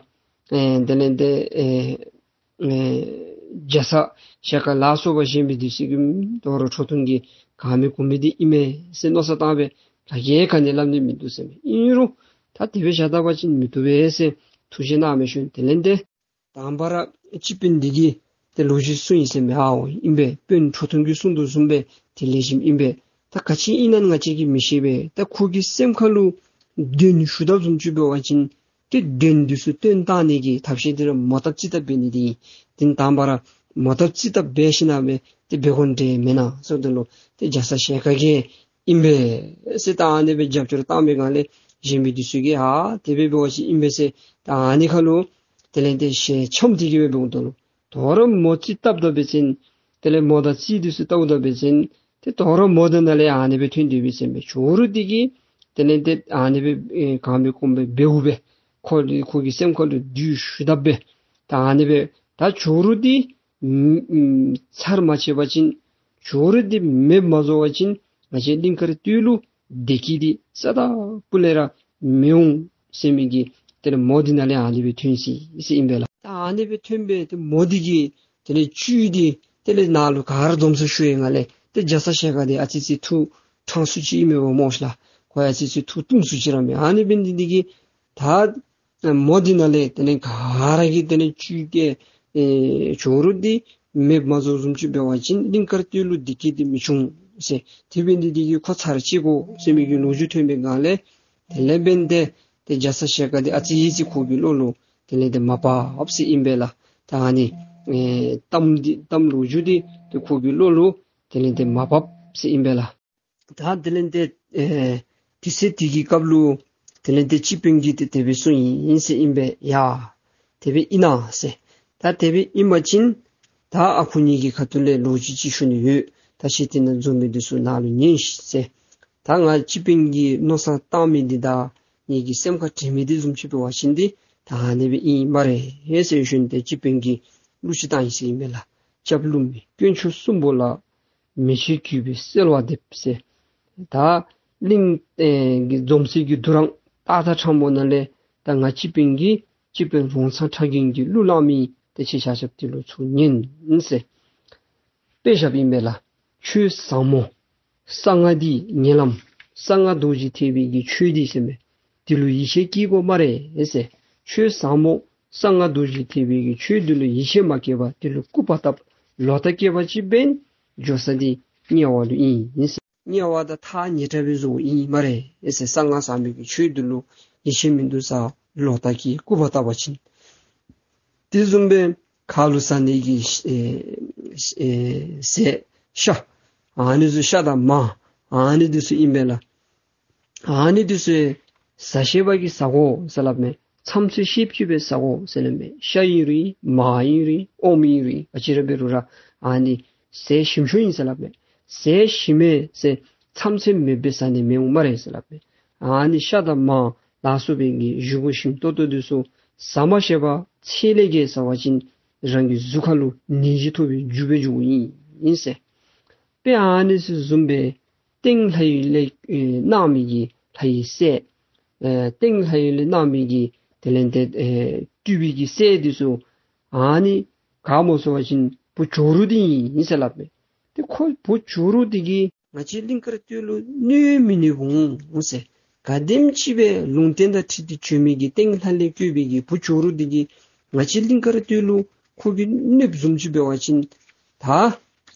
ཨེ་དེ་ལས་ཏེ་ཨེ་ཨེ་རྒྱ་ཚ་ཞལ་དཀར་ལ་སོགས་པ་གཞན་མི་འདི་ཚུ་གིས་དོ་རུང་ཁྲོ་ཐུང་གི་གང་མི་གོ་མི་འདི་ཨིན་མས་ཟེར་མནོ་བསམ་བཏང་སྦེ་ག་གིས་ག་ནི་སླབ་ནི་མིན་འདུག་ཟེར་མས། ཨིན་རུང་ད་དེ་སྦེ་བཞག་ད་པ་ཅིན་མི་བཏུབ་པས་ཟེར་ཐུགས་བཞེད་གནང་མི་ཤུལ་དེ་ལས་ཏེ་དང་པ་ར་སྤྱི་དཔོན་འདི་གིས་ཏེ་ལོ་རྒྱུས་གསུངས་ཡི་ཟེར་མས། ཨའོ་ཨིན་པས། དཔོན་ཁྲོ་ཐུང་གིས་གསུངས་དོ་བཟུམ་སྦེ་ཏེ་ལེགས་ཤོམ་ཨིན་པས། ད་ག་ཅི་ཨིན་ན་ང་བཅས་ཀྱིས་མི་ཤེས་པས། ད་ཁོ་གི་སེམས་ཁ་ལུ་གདོན་ཞུགས་དཔ་བཟུམ་ཅིག་འབད་བ་ཅིན་ཏེ་གདོན་འདི་ཚུ་བཏོན་བཏང་ནི་གི་ཐབས་ཤེས་འདི་ར་མོ་བཏབ་རྩིས་བཏབ་འབད་ནི་འདི་ཨིན། དེ་དང་པ་ར་མོ་བཏབ་རྩིས་བཏབ་འབད་ཞིནམ་ལས་ཏེ་འབད་དགོ་འདྲས་མེན་ན་ཟེརཝ་ད་ལུ་ཏེ་རྒྱ་ཚ་ཞལ་དཀར་གྱིས་ཨིན་པས་ཟེར་ད་ཨ་ནི་སྦེ་རྒྱབ་སྐྱོར་བཏང་པའི་སྒང་ལས་གཞན་མི་འདི་ཚུ་གིས་ཨ་དེ་སྦེ་འབད་བ་ཅིན་ཨིན་པས་ཟེར་ད་ཨ་ནི་ཁ་ལུ་དེ་ལས་ཏེ་ཞལ་འཆམ་སྟེ་གིས་སྦེ་འབདཝ་ད་ལུ་དོ་རུང་མོ་རྩིས་བཏབ་ད་འབད་བ་ཅིན་དེ་ལས་མོ་དང་རྩིས་འདི་ཚུ་བལྟཝ་ད་འབད་བ་ཅིན་ཏེ་དོ་རུང་མོ་འདི་ནང་ལས་ཨ་ནི་སྦེ་ཐོན་ཏེ་འབད་བ་ཅིན་སྦེ་ཇོ་རུ་འདི་གིས་དེ་ལས་ཏེ་ཨ་ནི་སྦེ་ཨེ་གང་སྦེ་གོམས་སྦེ་འབདཝ་སྦེ་ཁོ་ཁོ་གི་སེམས་ཁ་ལུ་བདུད་ཞུགས་དཔ་སྦེ་ད་ཨ་ནི་སྦེ་ད་ཇོ་རུ་འདི་ཨམ་ཨམ་ཚར་མ་བཅད་པ་ཅིན་ཇོ་རུ་འདི་མེདཔ་མ་བཟོ་བ་ཅིན་ང་བཅས་གླིང་དཀར་སྟོད་ལུ་བདེ་སྐྱིད་འདི་རྩ་དང་སྤུ་ལས་ར་མི་འོང་ཟེར་མི་གི་དེ་ལས་མོ་འདི་ནང་ལས་ཨ་ནི་སྦེ་ཐོན་ཅི་ཟེར་ཨིན་པས་ལགས། ད་ཨ་ནི་སྦེ་ཐོན་སྦེ་ཏེ་མོ་འདི་གིས་དེ་ལས་བཅུད་འདི་དེ་ལས་ནང་ལུ་ག་ར་འཛོམས་སུ་ཤོར་བའི་སྒང་ལས་ཏེ་རྒྱ་ཚ་ཞལ་དཀར་འདི་ཨ་ཙི་ཅིག་ཐུགས་དྲང་སུ་ཅིག་ཨིན་མས་པ་སྨོ་ཤ་ལགས། ཁོ་ཨ་ཙི་ཅིག་ཐུགས་གཏུམ་སུ་ཅིག་ར་མས། ཨ་ནི་འབད་ནི་འདི་གིས་ད་མོ་འདི་ནང་ལས་དེ་ལས་ག་ར་གིས་དེ་ལས་བཅུད་ཀྱི་ཨེ་ཇོ་རུ་འདི་མེདཔ་མ་བཟོ་བཟུམ་ཅིག་འབད་བ་ཅིན་གླིང་དཀར་སྟོད་ལུ་བདེ་སྐྱིད་འདི་མི་འབྱུང་ཟེར། དེ་འབད་ནི་འདི་གིས་ཁོ་ཚར་བཅད་དགོ་ཟེར་མི་གི་ལོ་རྒྱུས་ཐོན་པའི་སྒང་ལས་དེ་ལས་འབདན་ཏེ་ཏེ་རྒྱ་ཚ་ཞལ་དཀར་འདི་ཨ་ཙི་ཡི་ཅིག་ཁོ་གི་བློ་ལུ་དེ་ལས་ཏེ་མ་བབས་ཟེར་ཨིན་པས་ལགས། ད་ཨ་ནི་ཨེ་གཏམ་འདི་གཏམ་ལོ་རྒྱུས་འདི་ཏེ་ཁོ་གི་བློ་ལུ་དེ་ལས་ཏེ་མ་བབས་ཟེར་ཨིན་པས་ལགས། ད་དེ་ལས་ཏེ་ཨེ་དེ་ཚེ་དེ་གི་སྐབས་ལུ་དེ་ལས་ཏེ་སྤྱི་དཔོན་གྱིས་ཏེ་དེ་སྦེ་གསུངས་ཡི་ཟེར་ཨིན་པས། ཡ་དེ་སྦེ་ཨིན་ན་ཟེར། ད་དེ་སྦེ་ཨིན་པ་ཅིན་ད་ཨ་ཁུ་གཉིས་ཀྱི་ཁ་ཐུག་ལས་ལོ་རྒྱུས་ཅིག་ཞུ་ནི་ཡོད། ད་ཁྱེད་དེ་ནང་འཛོམས་མི་འདི་ཚུ་ནང་ལུ་ཉན་ཤིག་ཟེར། ད་ང་སྤྱི་དཔོན་གྱིས་མནོ་བསམ་བཏང་མི་འདི་དང་ངེ་གི་སེམས་ཁར་དྲན་མི་འདི་བཟུམ་ཅིག་འབད་བ་ཅིན་འདི་ ཨ་ནི་སྦེ་ཨིན་སྨ་རེ་ཟེར་ཞུ་ནི། ཏེ་སྤྱི་དཔོན་གྱིས་གླུ་ཅིག་བཏང་ཡི་ཟེར་ཨིན་མས་ལགས། སྐྱབས་བསླུ་མེད་དཀོན་མཆོག་གསུམ་པོ་ལ། མེ་ལྕེ་གུས་པས་གསོལ་བ་འདེབས་ཟེར། ད་གླིང་ཨེ་གི་འཛོམས་སའི་གི་དུར་སྒང་སྟག་རྩ་ཁྲ་མོ་ནང་ལས་ད་ང་སྤྱི་དཔོན་གྱིས་སྤྱི་དཔོན་རོང་ཚ་ཁྲ་རྒན་གྱི་གླུ་བླངས་མི་ཏེ་ཁྱེད་ཆ་ཁྱབ་དེ་ལུ་ཚུར་ཉན་ཟེར། དཔེ་བཞགཔ་ཨིན་པས་ལགས། ཆོས་ཟབ་མོ་གསང་སྔགས་འདི་ཉན་ལམ། གསང་སྔགས་རྡོ་རྗེ་ཐེག་པའི་གི་ཆོས་འདི་ཟེར་མས། དེ་ལུ་ཡིད་ཆེས་བསྐྱེད་དགོ་སྨ་རེ་ཟེར། ཆོས་ཟབ་མོ་གསང་སྔགས་རྡོ་རྗེ་ཐེག་པའི་གི་ཆོས་འདི་ལུ་ཡིད་ཆེས་མ་བསྐྱེད་པར་དེ་ལུ་སྐུར་པ་བཏབ་ལོག་ལྟ་བསྐྱེད་པ་ཅིན་འབདན་འགྱོ་ས་འདི་དམྱལ་བ་ལུ་ཨིན་ཟེར། དམྱལ་བ་དང་ཐག་ཉེ་དྲགས་པའི་བཟོ་བོ་ཨིན་སྨ་རེ་ཟེར། གསང་སྔགས་ཟབ་མོའི་གི་ཆོས་འདི་ལུ་ཡིད་ཆེས་མིན་འདུག་ཟེར་ལོག་ལྟ་བསྐྱེད་སྐུར་པ་བཏབ་པ་ཅིན། དེ་བཟུམ་སྦེ་ཁ་ལུ་ཟ་ནི་གི་ཨེ་ཨེ་ཟས་ཤ། ཨ་ནི་ཚུ་ཤ་དང་མར་ཨ་ནི་འདི་ཚུ་ཨིན་པས་ལགས། ཨ་ནི་འདི་ཚུ་ཟ་ཤེས་པ་གིས་ཟ་དགོ་ཟེར་སླབ་མས། མཚམས་ཚོད་ཤེསཔ་ཅིག་སྦེ་ཟ་དགོ་ཟེར་སླབ་མས། ཤ་ཨིན་རུང་མར་ཨིན་རུང་ཨོམ་ཨིན་རུང་ག་ཅི་ར་འབད་རུང་ར་ཨ་ནི་ཟས་ཞིམ་ཤོས་ཨིན་ཟེར་སླབ་མས། ཟས་ཞིམ་མས་ཟེར་མཚམས་ཚོད་མེདཔ་སྦེ་ཟ་ནི་མི་འོང་སྨ་རེ་ཟེར་སླབ་མས། ཨ་ནི་ཤ་དང་མར་ལ་སོགས་པའི་གི་བཞེས་སྒོ་ཞིམ་ཏོང་ཏོ་འདི་ཚུ་ཟ་མ་ཤེས་པར་ཚད་ལས་བརྒལ་ཟ་བ་ཅིན་རང་གི་གཟུགས་ཁ་ལུ་ནད་གཞི་ཐོབ་པའི་རྒྱུ་སྦེ་འགྱོཝ་ཨིན་ཟེར། དཔེ་ཨ་ནི་ཚུ་བཟུམ་སྦེ་སྟེང་ལྷ་ཡུལ་ལས་ཨེ་གནང་མི་གི་ལྷ་ཡི་སྲས། ཨེ་སྟེང་ལྷ་ཡུལ་ལས་གནང་མི་གི་དེ་ལས་ཏེ་ཨེ་སྤྲུལ་པའི་གི་སྲས་འདི་ཚུ་ཨ་ནི་ག་སྨོ་ཟེར་བ་ཅིན་བུ་ཇོ་རུ་འདི་ཨིན་ཟེར་སླབ་མས། ཏེ་ཁོ་བུ་ཇོ་རུ་འདི་གིས་ང་བཅས་གླིང་དཀར་སྟོད་ལུ་གནོད་མི་ནུས་འོང་ཟེར། ག་དེམ་ཅིག་སྦེ་ལུང་བསྟན་དང་འཁྲིལ་ཏེ་བྱོན་མི་གི་སྟེང་ལྷ་ལས་བསྐོས་པའི་གི་བུ་ཇོ་རུ་འདི་གིས་ང་བཅས་གླིང་དཀར་སྟོད་ལུ་ཁོ་གིས་གནོདཔ་བཟུམ་ཅིག་འབད་བ་ཅིན་ད་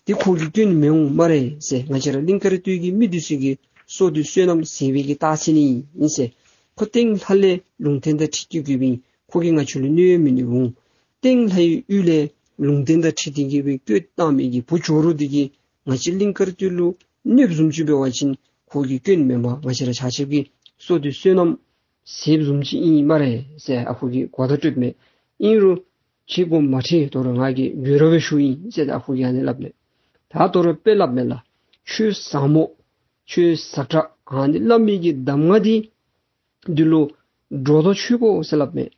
དེ་ཁོ་གི་སྐྱོན་མི་འོང་སྨ་རེ་ཟེར། ང་བཅས་ར་གླིང་དཀར་སྟོད་ཀྱི་མི་འདི་ཚུ་གི་བསོད་བདེ་བསོད་ནམས་ཟད་པའི་གི་རྟགས་མཚན་ཨིན་ཟེར། ཁོ་སྟེང་ལྷ་ལས་ལུང་བསྟན་དང་འཁྲིལ་ཏེ་བསྐོས་པའི་ཁོ་གིས་ང་བཅས་ལུ་གནོད་མི་ནུས་འོང་། སྟེང་ལྷ་ཡི་ཡུལ་ལས་ལུང་བསྟན་དང་འཁྲིལ་ཏེ་གི་སྦེ་བསྐོས་གནང་མི་གི་བུ་ཇོ་རུ་འདི་གིས་ང་བཅས་གླིང་དཀར་སྟོད་ལུ་གནོདཔ་བཟུམ་ཅིག་འབད་བ་ཅིན་ཁོ་གི་སྐྱོན་མེན་པར་ང་བཅས་ར་ཆ་ཁྱབ་ཀྱི་བསོད་བདེ་བསོད་ནམས་ཟད་བཟུམ་ཅིག་ཨིན་སྨ་རེ་ཟེར་ཨ་ཁུ་གིས་གོ་བརྡ་སྤྲོདཔ་མས། ཨིན་རུང་ཁྱེད་དགོངསམ་མ་ཁྲེལ། དོ་རུང་ང་གིས་འགྱོ་ར་སྦེ་ཞུཝ་ཨིན་ཟེར་ཨ་ཁུ་གིས་ཨ་ནི་སླབ་མས། ད་དོ་རུང་དཔེ་སླབ་མས་ལགས། ཆོས་ཟབ་མོ་ཆོས་ཟབ་དྲགས་ཨ་ནི་སླབ་མི་གི་གདམས་ངག་འདི་འདི་ལུ་སྒྲོ་འདོགས་ཆོད་དགོ་ཟེར་སླབ་མས།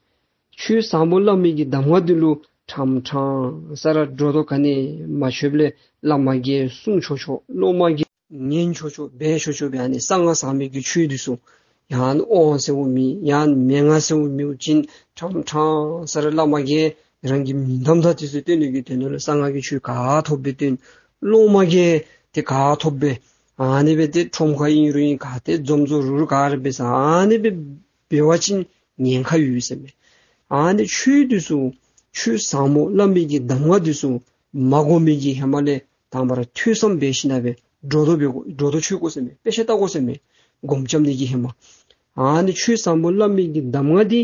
ཆོས་ཟབ་མོ་སླབ་མི་གི་གདམས་ངག་འདི་ལུ་ཕྲང་ཕྲང་ས་ར་སྒྲོ་འདོགས་ག་ནི་མ་ཆོདཔ་ལས་བླ་མ་གིས་གསུང་ཆོག་ཆོག་སློབ་མ་གིས་ཉན་ཆོག་ཆོག་འབད་ཆོག་ཆོག་སྦེ་ཨ་ནི་གསང་སྔགས་ཟབ་མོའི་གི་ཆོས་འདི་ཚུ་ཡང་ན་དབང་ཟེར་བ་མེན་ཡང་ན་མན་ངག་ཟེར་བ་མེན་པ་ཅིན་ཕྲང་ཕྲང་ས་ར་བླ་མ་གིས་རང་གི་མིང་གདམས་ངག་འདི་ཚུ་སྟོན་ནི་གི་དོན་ལུ་གསང་སྔགས་ཀྱི་ཆོས་ག་ཐོབ་སྦེ་སྟོན། སློབ་མ་གིས་ཏེ་ག་ཐོབ་སྦེ་ཨ་ནི་སྦེ་ཏེ་ཁྲོམ་ཁ་ཨིན་རུང་ཨིན་ག་ཏེ་འཛོམས་འཛོམས་རུ་རུ་ག་ར་འབད་ས་ཨ་ནི་སྦེ་འབད་བ་ཅིན་ཉེན་ཁ་ཡོད་ཟེར་མས། ཨ་ནི་ཆོས་འདི་ཚུ་ཆོས་ཟབ་མོ་སླབ་མི་གི་གདམས་ངག་འདི་ཚུ་མ་གོ་མི་གིས་ཧེ་མ་ལས་དང་པ་ར་ཐོས་བསམ་འབད་ཞིནམ་ལས་སྦེ་སྒྲོ་འདོགས་འབད་དགོ། སྒྲོ་འདོགས་ཆོད་དགོ་ཟེར་མས། དཔེ་ཆ་ལྟ་དགོ་ཟེར་མས། སྒོམ་རྐྱབ་ནི་གི་ཧེ་མ། ཨ་ནི་ཆོས་ཟབ་མོ་སླབ་མི་གི་གདམས་ངག་འདི་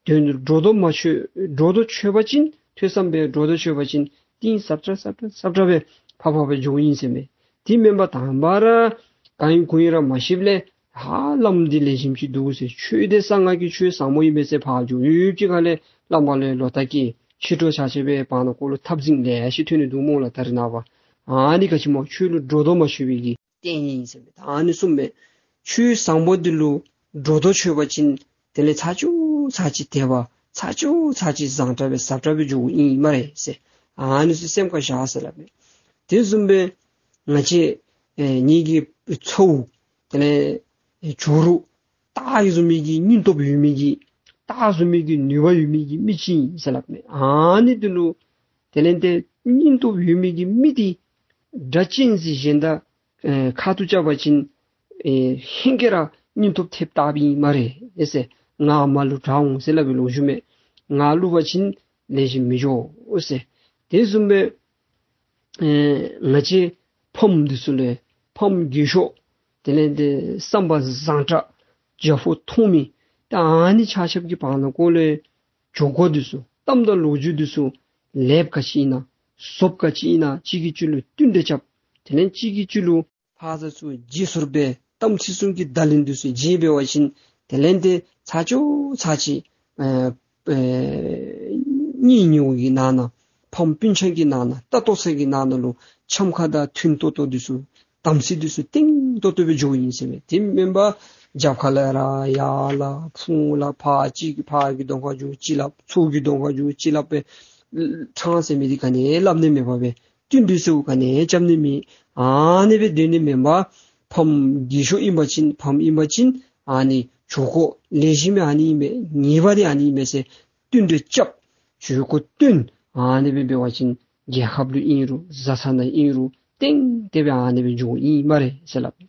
དོན་དུ་སྒྲོ་འདོགས་མ་ཆོད། སྒྲོ་འདོགས་ཆོད་པ་ཅིན་ཐོས་བསམ་འབད་སྒྲོ་འདོགས་ཆོད་པ་ཅིན་གཏིང་ཟབ་དྲགས་ཟབ་དྲགས་ཟབ་དྲགས་སྦེ་ཕར་ཕར་སྦེ་འགྱོཝ་ཨིན་ཟེར་མས། དེ་མེན་པར་དང་པ་ར་ག་ཨིན་གུ་ཨིན་ར་མ་ཤེསཔ་ལས་ཧ་བླམ་འདི་ལེགས་ཤོམ་ཅིག་འདུག་ཟེར་ཆོས་འདི་གསང་སྔགས་ཀྱི་ཆོས་ཟབ་མོ་ཨིན་པས་ཟེར་ཕར་འགྱོ་ཡུདཔ་ཅིག་ཁ་ལས་བླམ་ལུ་ལོག་ལྟ་བསྐྱེད། ཕྱི་དྲོ་ཆ་ཁྱབ་སྦེ་བར་ན་ཁོ་ལུ་འཐབ་འཛིང་ལེ་ཤ་ཐོན་ནི་འདུག་སྨོ་ལགས། ད་རེས་ནངས་པ་ཨ་ནི་ག་ཅི་སྨོ་ཆོས་ལུ་སྒྲོ་འདོགས་མ་ཆོད་པའི་གི་རྟེན་ཨིན་ཟེར་མས། ད་ཨ་ནི་གསུངམ་མས། ཆོས་བཟང་པོ་འདི་ལུ་སྒྲོ་འདོགས་ཆོད་པ་ཅིན་དེ་ལས་ཚར་ཅིག་ཚར་ཅིག་དད་པ་ཚར་ཅིག་ཚར་ཅིག་བཟང་དྲགས་སྦེ་ཟབ་དྲགས་སྦེ་འགྱོཝ་ཨིན་སྨ་རེ་ཟེར། ཨ་ནི་ཚུ་སེམས་ཁར་བཞག་ཟེར་སླབ་མས། དེ་བཟུམ་སྦེ་ང་བཅས་ཨེ་ངེ་གི་ཚ་བོ་དེ་ལས་ཨེ་ཇོ་རུ་སྟག་བཟུམ་མའི་གི་སྙིང་སྟོབས་ཡོད་མི་གི་སྟག་བཟུམ་མའི་གི་ནུས་པ་ཡོད་མི་གི་མི་ཅིག་ཨིན་ཟེར་སླབ་མས། ཨ་ནི་འདི་ལུ་དེ་ལས་ཏེ་སྙིང་སྟོབས་ཡོད་མི་གི་མི་འདི་དགྲ་གཅན་གཟིག་གཞན་དང་ཨེ་ཁ་ཐུག་རྐྱབ་པ་ཅིན་ཨེ་ཧེང་སྐལ་ར་སྙིང་སྟོབས་ཐེབས་བཏབ་ཨིན་སྨ་རེ་ཨེ་ཟེར། ངག་དམར་ལུ་དྲག་འོང་ཟེར་སླབ་པའི་ལོ་རྒྱུས་མས། ངག་བསླུ་བ་ཅིན་ལེགས་ཤོམ་མི་འགྱོ་ཟེར། དེ་བཟུམ་སྦེ་ཨེ་ང་བཅས་ཕམ་འདི་ཚུ་ལས་ཕམ་རྒས་ཤོས་དེ་ལས་ཏེ་བསམ་པ་བཟང་དྲགས་རྒྱ་ཕོ་མཐོང་མི་ད་ཨ་ནི་ཆ་ཁྱབ་ཀྱི་བར་ན་ཁོ་ལས་འགྱོ་སྒོ་འདི་ཚུ་གཏམ་དང་ལོ་རྒྱུས་འདི་ཚུ་ལེགསཔ་ག་ཅི་ཨིན་ན་ཟོགཔ་ག་ཅི་ཨིན་ན་གཅིག་གིས་གཅིག་ལུ་བསྟུན་གྲོས་རྐྱབ། དེ་ལས་གཅིག་གིས་གཅིག་ལུ་ཕར་ཚུར་བརྗེ་སོར་འབད་གཏམ་ཚིག་གསུམ་གྱི་བརྡ་ལན་འདི་ཚུ་བརྗེ་འབད་བ་ཅིན་དེ་ལས་ཏེ་ཚར་ཅིག་ཚར་ཅིག་ཨེ་ཨེ་གཉེན་ཉེཝ་གི་ནང་ན་ཕམ་སྤུན་ཆ་གི་ནང་ན་ལྟ་རྟོག་ས་གི་ནང་ན་ལུ་འཆམ་ཁ་དང་མཐུན་ཏོག་ཏོ་འདི་ཚུ་དམ་ཚིག་འདི་ཚུ་བརྟན་ཏོག་ཏོ་སྦེ་འགྱོཝ་ཨིན་ཟེར་མས། དེ་མེན་པར་ རྒྱབ་ཁ་ལས་ར་ཡར་ལ་ཕུང་ལ་ཕར་གཅིག་ཕར་གི་གདོང་ཁར་འགྱོ་གཅིག་སླབ། ཚུར་གི་གདོང་ཁར་འགྱོ་གཅིག་སླབ་སྦེ་ཕྲང་ཟེར་མི་འདི་ག་ནི་སླབ་ནི་མེད་པར་སྦེ་བསྟུན་གྲོས་ཟེར་ག་ནི་རྐྱབ་ནི་མེད། ཨ་ནི་སྦེ་སྡོད་ནི་མེན་པར་ཕམ་རྒས་ཤོས་ཨིན་པ་ཅིན་ཕམ་ཨིན་པ་ཅིན་ཨ་ནི་གྲོས་འགོ་ལེགས་ཤོམ་སྦེ་ཨ་ནི་ཨིན་མས། ངེས་པ་འདི་ཨ་ནི་ཨིན་མས་ཟེར་བསྟུན་གྲོས་རྐྱབ། གྲོས་འགོ་བསྟུན། ཨ་ནི་སྦེ་འབད་བ་ཅིན་རྒྱལ་ཁབ་ལུ་ཨིན་རུང་བཟའ་ཚང་ནང་ཨིན་རུང་ཏན་ཏན་སྦེ་ཨ་ནི་སྦེ་འགྱོཝ་ཨིན་སྨ་རེ་ཟེར་སླབ།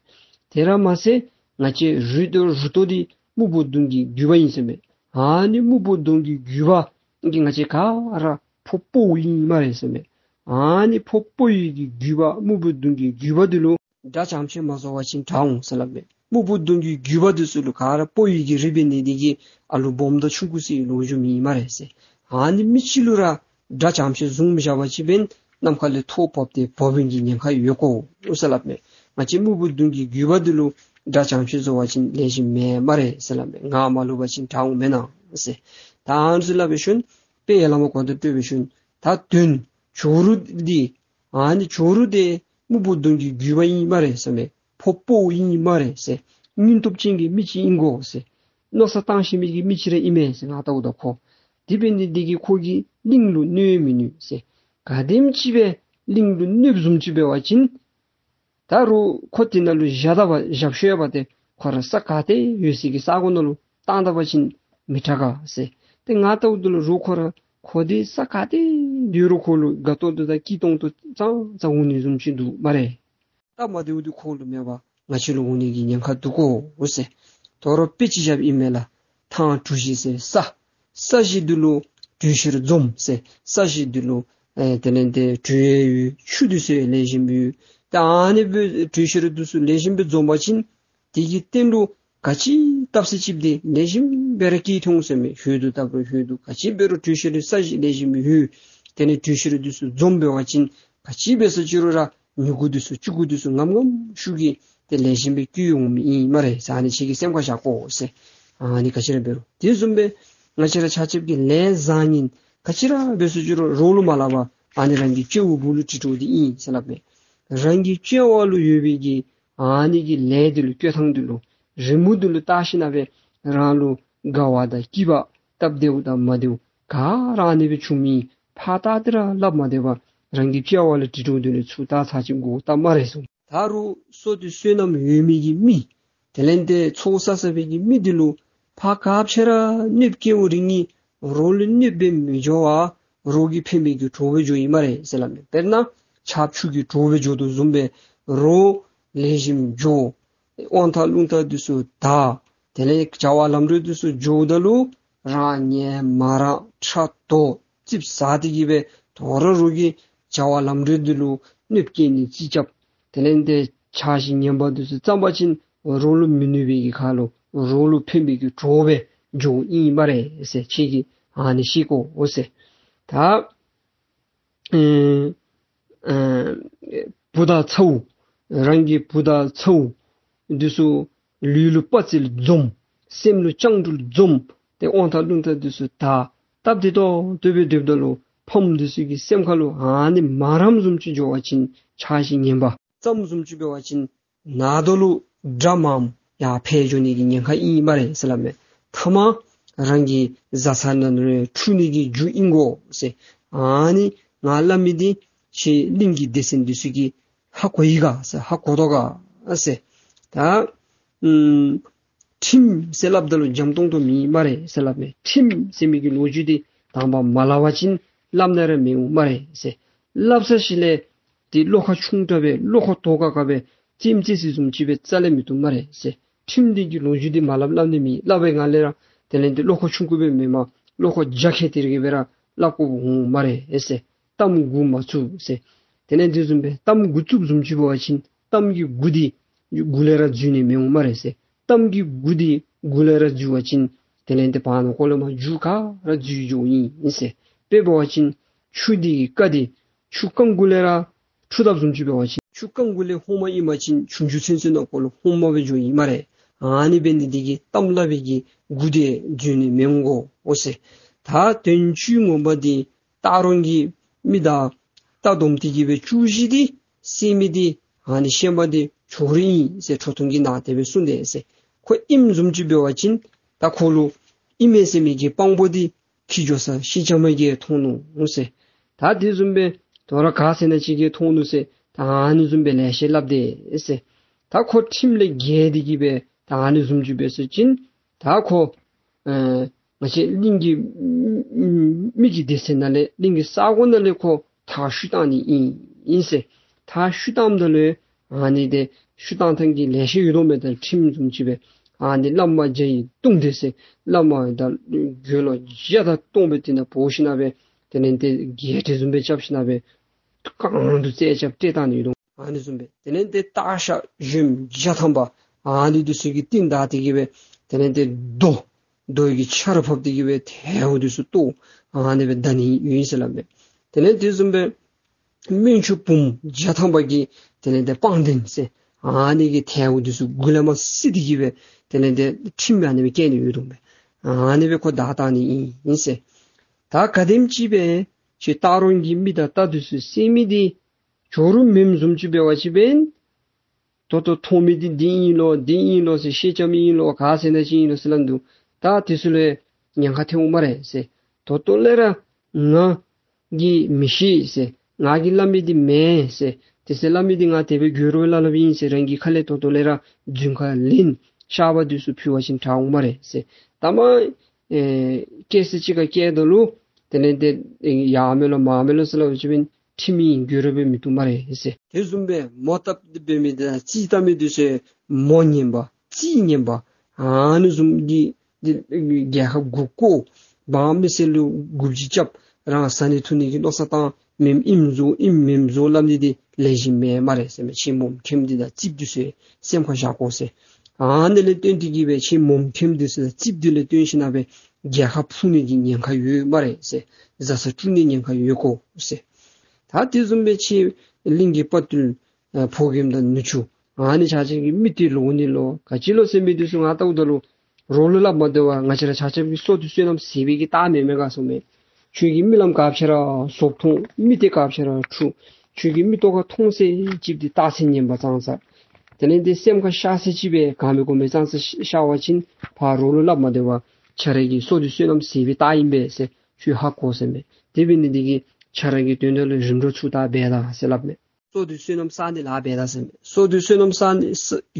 དེ་ར་མ་ཚད་ང་བཅས་རུ་ཏོ་རུ་ཏོ་འདི་སྨུག་པོ་གདོང་གི་རྒྱུད་པ་ཨིན་ཟེར་མས། ཨ་ནི་སྨུག་པོ་གདོང་གི་རྒྱུད་པ་གི་ང་བཅས་ག་ར་ཕོ་དཔའ་བོ་ཨིན་སྨ་རེ་ཟེར་མས། ཨ་ནི་ཕོ་དཔའ་བོའི་གི་རྒྱུད་པ་སྨུག་པོ་གདོང་གི་རྒྱུད་པ་འདི་ལུ་དགྲ་བྱམས་ཆེན་མ་བཟོ་བ་ཅིན་དྲག་འོང་ཟེར་སླབ་མས། སྨུག་པོ་གདོང་གི་རྒྱུད་པ་འདི་ཚུ་ལུ་ག་ར་དཔའ་བོའི་གི་རིགས་འབད་ནི་འདི་གིས་ཨ་ལུ་སྦོམ་དང་ཆུང་ཀུ་ཟེར་ལོ་རྒྱུས་མེད་སྨ་རེ་ཟེར། ཨ་ནི་མི་ཅིག་ལུ་ར་དགྲ་བྱམས་ཆེན་བཟུང་མི་བཞག་པ་ཅིན་འབདན་ནམ་མཁའ་ལས་ཐོག་བབས་ཏེ་བབས་པའི་གི་ཉེན་ཁ་ཡོད་གོ་ཟེར་སླབ་མས། ང་བཅས་སྨུག་པོ་གདོང་གི་རྒྱུད་པ་འདི་ལུ་དགྲ་བྱམས་ཆེན་བཟོ་བ་ཅིན་ལེགས་ཤོམ་མེད་སྨ་རེ་ཟེར་སླབ་མས། ངག་མ་ལོག་པ་ཅིན་དྲག་འོང་མེན་ན་ཟེར། ད་ཨ་ནི་ཚུ་སླབ་པའི་ཤུལ་དཔེ་ཡ་ལ་མ་གོ་ཏེ་སྤྲོད་པའི་ཤུལ་ད་དོན་ཇོ་རུ་འདི་ཨ་ནི་ཇོ་རུ་འདི་སྨུག་པོ་གདོང་གི་རྒྱུད་པ་ཨིན་སྨ་རེ་ཟེར་མས། ཕོ་དཔའ་བོ་ཨིན་སྨ་རེ་ཟེར། སྙིང་སྟོབས་ཅན་གྱི་མི་ཅིག་ཨིན་གོ་ཟེར། མནོ་བསམ་བཏང་ཤེས་མི་གི་མི་ཅིག་ར་ཨིན་མས་ཟེར། ང་ལྟཝ་ད་ཁོ་དེ་འབད་ནི་འདི་གིས་ཁོ་གིས་གླིང་ལུ་གནོད་མི་ནུས་ཟེར། ག་དེམ་ཅིག་སྦེ་གླིང་ལུ་གནོདཔ་བཟུམ་ཅིག་འབད་བ་ཅིན་ད་རུང་ཁོ་དེ་ནང་ལུ་བཞག་ད་པ་བཞག་ཤོར་བ་ཏེ་ཁོ་ར་ས་ག་ཏེ་ཡོད་སའི་གི་ས་གོ་ནང་ལུ་བཏང་ད་པ་ཅིན་མི་དྲག་ག་ཟེར། ཏེ་ང་ལྟཝ་ད་ལུ་རུང་ཁོ་ར་ཁོ་འདི་ས་ག་ཏེ་སྡོད་རུང་ཁོ་ལུ་དགའ་ཏོག་ཏོ་དང་སྐྱིད་ཏོང་ཏོ་ཙང་ཙང་འོང་ནི་བཟུམ་ཅིག་འདུག་སྨ་རེ། སྟབས་མ་བདེཝ་འདི་ཁོ་ལུ་མེད་པར་ང་བཅས་ལུ་འོང་ནི་གི་ཉེན་ཁ་འདུག་གོ་ཟེར། དོ་རུང་དཔེ་ཅིག་བཞགཔ་ཨིན་མས་ལགས། ཐང་གྲུ་བཞི་ཟེར་ས་ས་གཞི་འདི་ལུ་དྲོད་གཤེར་འཛོམས་ཟེར། ས་གཞི་འདི་ལུ་ཨེ་དེ་ལས་ཏེ་དྲོད་ཡོད། ཆུ་འདི་ཚུ་ལེགས་ཤོམ་ཡོད། ད་ཨ་ནི་སྦེ་དྲོད་གཤེར་འདི་ཚུ་ལེགས་ཤོམ་སྦེ་འཛོམས་པ་ཅིན་དེ་གི་སྟེང་ལུ་ག་ཅི་བཏབ་ས་ཅིག་འདི་ལེགས་ཤོམ་སྦེ་ར་སྐྱེ་ཐོན་ཟེར་མས། ཧོད་དུ་བཏབ་རུང་ཧོད་དུ་ག་ཅི་འབད་རུང་དྲོད་གཤེར་ས་གཞི་ལེགས་ཤོམ་ཡོད། དེ་ལས་དྲོད་གཤེར་འདི་ཚུ་འཛོམས་འབད་བ་ཅིན་ག་ཅི་འབད་ས་ཅི་རུང་ར་མྱུ་གུ་འདི་ཚུ་ལྕུག་གུ་འདི་ཚུ་ངམ་ངམ་ཤུགས་ཀྱིས་ཏེ་ལེགས་ཤོམ་སྦེ་སྐྱེ་འོང་མི་ཨིན་སྨ་རེ་ཟེར། ཨ་ནི་ཁྱེད་ཀྱིས་སེམས་ཁར་བཞག་དགོ་ཟེར། ཨ་ནི་ག་ཅི་ར་འབད་རུང་དེ་བཟུམ་སྦེ་ང་བཅས་ར་ཆ་ཁྱབ་ཀྱིས་ལས་བཟང་ངན་ག་ཅི་ར་འབད་ས་ཅི་རུང་རོགས་ལུ་མ་སླབ་པར་ཨ་ནི་རང་གི་དཔྱལཝ་སྦུག་ལུ་དྲི་དོ་འདི་ཨིན་ཟེར་སླབ་མས། རང་གི་དཔྱལ་བ་ལུ་ཡོད་པའི་གི་ཨ་ནི་གི་ལས་འདི་ལུ་བསྐྱོད་ཐངས་འདི་ལུ་རི་མོ་འདི་ལུ་བལྟ་ཞིནམ་སྦེ་རང་ལུ་དགའ་བ་དང་སྐྱིད་པ་སྟབས་བདེཝ་དང་མ་བདེཝ་ག་ར་ཨ་ནི་སྦེ་བྱུང་མི་ཕར་བལྟ་སྟེ་ར་སླབ་མ་སྡོད་པར་རང་གི་དཔྱལ་བ་ལུ་དྲི་དོ་འདི་ལུ་ཚུར་བལྟ་ཚར་ཅིག་དགོ་ད་སྨ་རེ་ཟེར། ད་རུང་བསོད་བདེ་བསོད་ནམས་ཡོད་མི་གི་མི་དེ་ལས་ཏེ་ཚོགས་བསགས་བསགས་པའི་གི་མི་འདི་ལུ་ཕར་ག་ཅི་ར་གནོདཔ་བཀལཝ་རིགས་ངེས་རོགས་ལུ་གནོདཔ་སྦེ་མི་འགྱོ་བར་རོགས་ཀྱི་ཕན་པའི་གི་གྲོགས་སྦེ་འགྱོཝ་ཨིན་སྨ་རེ་ཟེར་སླབ་མས། དཔེར་ན་ཆརཔ་ཆུ་གི་གྲོགས་སྦེ་འགྱོ་དོ་བཟུམ་སྦེ་རོགས་ལེགས་ཤོམ་འགྱོ། དབང་ཐང་རླུང་རྟ་འདི་ཚུ་དར། དེ་ལས་བྱ་བ་ལམ་འགྲོ་འདི་ཚུ་འགྱོཝ་ད་ལུ་རང་ཉལ་མ་རངས་ཁྲག་དོག་ཙིགཔ་ཟ་སྟེ་གི་སྦེ་དོ་རུང་རོགས་ཀྱི་བྱ་བ་ལམ་འགྲོ་འདི་ལུ་གནོདཔ་བཀལ་ནི་རྩིས་རྐྱབ། དེ་ལས་ཏེ་འཆར་གཞི་ངན་པ་འདི་ཚུ་བརྩམ་པ་ཅིན་རོགས་ལུ་མི་གནོད་པའི་གི་ཁར་ལུ་རོགས་ལུ་ཕན་པའི་གི་གྲོགས་སྦེ་འགྱོཝ་ཨིན་སྨ་རེ་ཟེར། ཁྱེད་ཀྱིས་ཨ་ནི་ཤེས་དགོ་ཟེར། ད་ཨེ་ཨེ་བུ་དང་ཚ་བོ་རང་གི་བུ་དང་ཚ་བོ་འདི་ཚུ་ལུས་ལུ་དཔའ་རྩལ་འཛོམས། སེམས་ལུ་སྤྱང་གྲུང་འཛོམས། ཏེ་དབང་ཐང་རླུང་རྟ་འདི་ཚུ་དར། སྟབས་བདེ་ཏོག་ཏོ་སྦེ་སྡོདཔ་ད་ལུ་ཕམ་འདི་ཚུ་གི་སེམས་ཁར་ལུ་ཨ་ནི་མ་རངསམ་བཟུམ་ཅིག་འགྱོ་བ་ཅིན་འཆར་གཞི་ངན་པ་བརྩམ་བཟུམ་ཅིག་འབད་བ་ཅིན་ནང་དོག་ལུ་དགྲ་མངམ་ཡར་འཕེལ་འགྱོ་ནི་གི་ཉེན་ཁ་ཨིན་སྨ་རེ་ཟེར་སླབ་མས། ཐ་མ་རང་གི་བཟའ་ཚང་ནང་ལུ་འཁྲུག་ནི་གི་རྒྱུ་ཨིན་གོ་ཟེར། ཨ་ནི་ང་སླབ་མི་འདི་ཁྱེད་གླིང་གི་སྡེ་ཚན་འདི་ཚུ་གིས་ཧ་གོ་ཡི་ག་ཟེར། ཧ་གོ་དོ་ག་ཟེར། ད་ཨམ་ཁྲིམས་ཟེར་སླབ་ད་ལུ་འཇམ་ཏོང་ཏོ་མེད་སྨ་རེ་ཟེར་སླབ་མས། ཁྲིམས་ཟེར་མི་གི་ལོ་རྒྱུས་འདི་དང་པ་མ་སླབ་པ་ཅིན་སླབ་ནི་ར་མི་འོང་སྨ་རེ་ཟེར། སླབ་ཚར་ཞིནམ་ལས་ཏེ་བློ་ཁ་ཆུང་དྲགས་སྦེ་བློ་ཁ་དོག་ཁ་ཁ་སྦེ་རྩེདམོ་རྩེ་ས་བཟུམ་ཅིག་སྦེ་རྩ་ལས་མི་བཏུབ་སྨ་རེ་ཟེར། ཁྲིམས་འདི་གི་ལོ་རྒྱུས་འདི་མ་སླབ་སླབ་ནི་མེད། སླབ་པའི་སྒང་ལས་ར་དེ་ལས་ཏེ་བློ་ཁ་ཆུང་ཀུ་སྦེ་མེན་པར་བློ་ཁ་རྒྱ་ཁྱེར་ཏེ་ར་གི་སྦེ་ར་སླབ་དགོཔ་འོང་སྨ་རེ་ཟེར། གཏམ་མགུ་མ་བཙུགས་ཟེར། དེ་ལས་དེ་བཟུམ་སྦེ་གཏམ་མགུ་བཙུགསཔ་བཟུམ་ཅིག་འབད་བ་ཅིན་གཏམ་གྱི་མགུ་འདི་མགུ་ལས་ར་འཛུལ་ནི་མི་འོང་སྨ་རེ་ཟེར། གཏམ་གྱི་མགུ་འདི་མགུ་ལས་ར་འཛུལ་བ་ཅིན་དེ་ལས་ཏེ་བར་ན་ཁོ་ལས་མར་རྒྱུ་ག་ར་འཛུལ་འགྱོཝ་ཨིན་ཟེར། དཔེ་འབད་བ་ཅིན་ཆུ་འདི་གི་རྐ་འདི་ཆུ་རྐང་མགུ་ལས་ར་འཁྲུ་དཔ་བཟུམ་ཅིག་འབད་བ་ཅིན་ཆུ་རྐང་མགུ་ལས་ཧོང་མ་ཨིན་པ་ཅིན་ཆུང་ཆུང་ཚུན་ཚོད་ནང་འཁོད་ལུ་ཧོང་མ་སྦེ་འགྱོཝ་ཨིན་སྨ་རེ། ཨ་ནི་འབད་ནི་འདི་གིས་གཏམ་སླབ་པའི་གི་མགུ་འདི་འཛུལ་ནི་མི་འོང་གོ་ཟེར། ད་དོན་བཅུད་ངོ་མ་འདི་སྟག་རོང་གི་མི་དང་རྟ་སྡོམ་སྟེ་གི་སྦེ་བཅུ་བཞི་འདི་བསད་མི་འདི་ཨ་ནི་ཤན་པ་འདི་ཇོ་རུ་ཨིན་ཟེར་ཁྲོ་ཐུང་གི་ནང་དེ་སྦེ་གསུངས་དེས་ཟེར། ཁོ་ཨིནམ་བཟུམ་ཅིག་འབད་བ་ཅིན་ད་ཁོ་ལུ་ཨིན་མས་ཟེར་མི་གི་དཔང་པོ་འདི་འཁྱིད་འགྱོ་ས་སེང་ལྕམ་མ་གིས་མཐོང་ནུག་ཟེར། ད་དེ་བཟུམ་སྦེ་དོ་རུང་ག་ཟེར་ན་ཅིག་གིས་མཐོང་ནུག་ཟེར། ད་ཨ་ནི་བཟུམ་སྦེ་ལེ་ཤ་སླབ་དེས་ཟེར། ད་ཁོ་ཁྲིམས་ལས་འགལ་ཏེ་གི་སྦེ་ད་ཨ་ནི་བཟུམ་ཅིག་འབད་སོང་ཅིན་ད་ཁོ་ཨེ་ང་བཅས་གླིང་གི་མི་གི་སྡེ་ཚན་ནང་ལས་གླིང་གི་ས་གོ་ནང་ལས་ཁོ་མཐར་བཤུད་བཏང་ནི་ཨིན་ཨིན་ཟེར། མཐར་བཤུད་བཏངམ་ད་ལུ་ཨ་ནི་དེ་བཤུད་བཏང་ཐངས་ཀྱི་ལེ་ཤ་ཡོད་དོ་མས། ད་ཁྲིམས་བཟུམ་ཅིག་སྦེ་ཨ་ནི་བླ་མ་བརྒྱ་ཡིས་བརྡུང་སྟེ་ཟེར། བླ་མ་དང་དགེ་སློང་བརྒྱ་དང་སྟོང་སྦེ་དེ་ནང་འབོ་ཞིན་ན་སྦེ་དེ་ལས་དེ་རྒྱལ་ཁྲི་བཟུམ་སྦེ་རྐྱབ་ཞིན་ན་སྦེ་གང་དུ་རྩད་རྐྱབ་སྤྲོད་བཏང་ནི་ཡོད་དོ། ཨ་ནི་བཟུམ་སྦེ་དེ་ལས་དེ་སྟག་ཤར་གཞོནམ་བརྒྱ་ཐམ་པ་ཨ་ནི་འདི་ཚུ་གིས་རྟིང་བདའ་སྟེ་གི་སྦེ་དེ་ལས་དེ་རྡོ་རྡོ་གི་ཆརཔ་ཕབ་སྟེ་གི་སྦེ་ཐལཝ་འདི་ཚུ་གཏོར་ཨ་ནི་སྦེ་བདའ་ནི་ཡོད་ཟེར་སླབ་མས། དེ་ལས་དེ་བཟུམ་སྦེ་སྨན་ཆུང་བུམོ་བརྒྱ་ཐམ་པ་གིས་དེ་ལས་དེ་པང་གདན་ཟེར་ཨ་ནི་གི་ཐལཝ་འདི་ཚུ་མགུ་ལས་མར་བསིལ་ཏེ་གི་སྦེ་དེ་ལས་དེ་ཁྲིམས་ཨ་ནི་སྦེ་བཀལ་ནི་ཡོད་དོ་མས། ཨ་ནི་སྦེ་ཁོ་བདའ་བཏང་ནི་ཨིན་ཟེར། ད་ག་དེམ་ཅིག་སྦེ་ཁྱེད་སྟག་རོང་གི་མི་དང་རྟ་འདི་ཚུ་བསད་མི་འདི་ཇོ་རུ་མེནམ་བཟུམ་ཅིག་འབད་བ་ཅིན་འབདན་ད་ལྟོ་མཐོང་མི་འདི་འདི་ཨིན་ལོ་འདི་ཨིན་ལོ་ཟེར་སེང་ལྕམ་ཨིན་ལོ་ག་ཟེར་ན་ཅིག་ཨིན་ལོ་ཟེར་སླབ་འདུག། ད་དེ་ཚུ་ལུ་ཉེན་ཁ་ཐོན་འོང་སྨ་རེ་ཟེར། ད་ལྟོ་ལས་ར་ང་གིས་མི་ཤེས་ཟེར། ང་གིས་སླབ་མི་འདི་མེན་ཟེར། དེ་ཚེ་སླབ་མི་འདི་ང་དེ་སྦེ་འགྱོ་རུང་སླབ་སླབ་ཨིན་ཟེར། རང་གི་ཁ་ལས་ད་ལྟོ་ལས་ར་རྫུན་ཁ་ལེན་བཤགས་པ་འདི་ཚུ་ཕུལ་བ་ཅིན་དྲག་འོང་སྨ་རེ་ཟེར། ད་མ་ཨེ་སྐད་ཆ་ཅིག་ཁར་སྐད་ད་ལུ་དེ་ལས་དེ་ཡར་མེན་ལོ་མར་མེན་ལོ་ཟེར་སླབ་ཅི་འབདན་ཁྲིམས་ཨིན་འགྱོ་རུང་སྦེ་མི་བཏུབ་སྨ་རེ་ཟེར། དེ་བཟུམ་སྦེ་མོ་བཏབ་སྟེ་འབད་མི་དང་རྩིས་བལྟ་མི་འདི་ཚུ་མོ་ངན་པ་རྩིས་ངན་པ་ཨ་ནི་བཟུམ་གྱི་འདི་རྒྱལ་ཁབ་མགུ་སྐོར་འབངས་མི་སེར་ལུ་མགུ་བཅད་རྐྱབ་རང་བཟའ་ནི་འཐུང་ནི་གི་མནོ་བསམ་བཏང་མེནམ་ཨིནམ་བཟོ་ཨིནམ་མེནམ་བཟོ་སླབ་ནི་འདི་ལེགས་ཤོམ་མེན་སྨ་རེ་ཟེར་མས། ཁྱེད་མོ་མཁནམ་འདི་དང་རྩིསཔ་འདི་ཚུ་སེམས་ཁར་བཞག་དགོ་ཟེར། ཨ་ནི་ལས་བརྟེན་ཏེ་གི་སྦེ་ཁྱེད་མོ་མཁནམ་འདི་ཚུ་དང་རྩིསཔ་འདི་ལས་བརྟེན་ཞིན་ན་སྦེ་རྒྱལ་ཁ་ཕུང་ནི་གི་ཉེན་ཁ་ཡོད་སྨ་རེ་ཟེར། བཟའ་ཚང་དཀྲུག་ནི་ཉེན་ཁ་ཡོད་གོ་ཟེར། ད་དེ་བཟུམ་སྦེ་ཁྱེད་གླིང་གི་དཔའ་རྟུལ་ཨ་ཕོ་རྒནམ་དང་ནུ་གཅུང་ཨ་ནི་ཆ་ཁྱབ་ཀྱིས་མི་འདི་ལོག་ནི་ལོ་ག་ཅི་ལོ་ཟེར་མི་འདི་ཚུ་ང་བལྟཝ་ད་ལུ་རོགས་ལུ་སླབ་མ་སྡོད་པར་ང་བཅས་ར་ཆ་ཁྱབ་ཀྱི་སྲོག་འདི་བསོད་ནམས་ཟད་པའི་གི་རྟགས་མེན་མས་ག་ཟེར་མས། ཁྱོད་ཀྱིས་རྨི་ལམ་ག་ཅི་ར་བཟོ་མཐོང་མི་འདི་ག་ཅི་ར་འཁྲུག། ཁྱོད་ཀྱིས་མིག་ཏོ་ཁར་མཐོང་ཚད་ཅིག་འདི་རྟགས་མཚན་ངན་པ་ཙང་ཙ། དེ་ལས་འདི་སེམས་ཁར་ཤར་ཚད་ཅིག་སྦེ་ག་མེད་གོ་མེད་ཙང་ཙ་ཤར་བ་ཅིན་ཕར་རོགས་ལུ་སླབ་མ་སྡོད་པར་ཁྱོད་ར་གི་སྲོག་འདི་བསོད་ནམས་ཟད་པའི་རྟགས་ཨིན་པས་ཟེར་ཁྱོད་ཧ་གོ་ཟེར་མས། དེ་འབད་ནི་འདི་གིས་ཁྱོད་ར་གི་དོན་དག་ལུ་རིམ་གྲོ་ཚུ་ད་འབད་ད་ཟེར་སླབ་མས། སྲོག་འདི་བསོད་ནམས་བསག་ནི་ལཱ་འབད་ད་ཟེར་མས། སྲོག་འདི་བསོད་ནམས་བསག་ནི་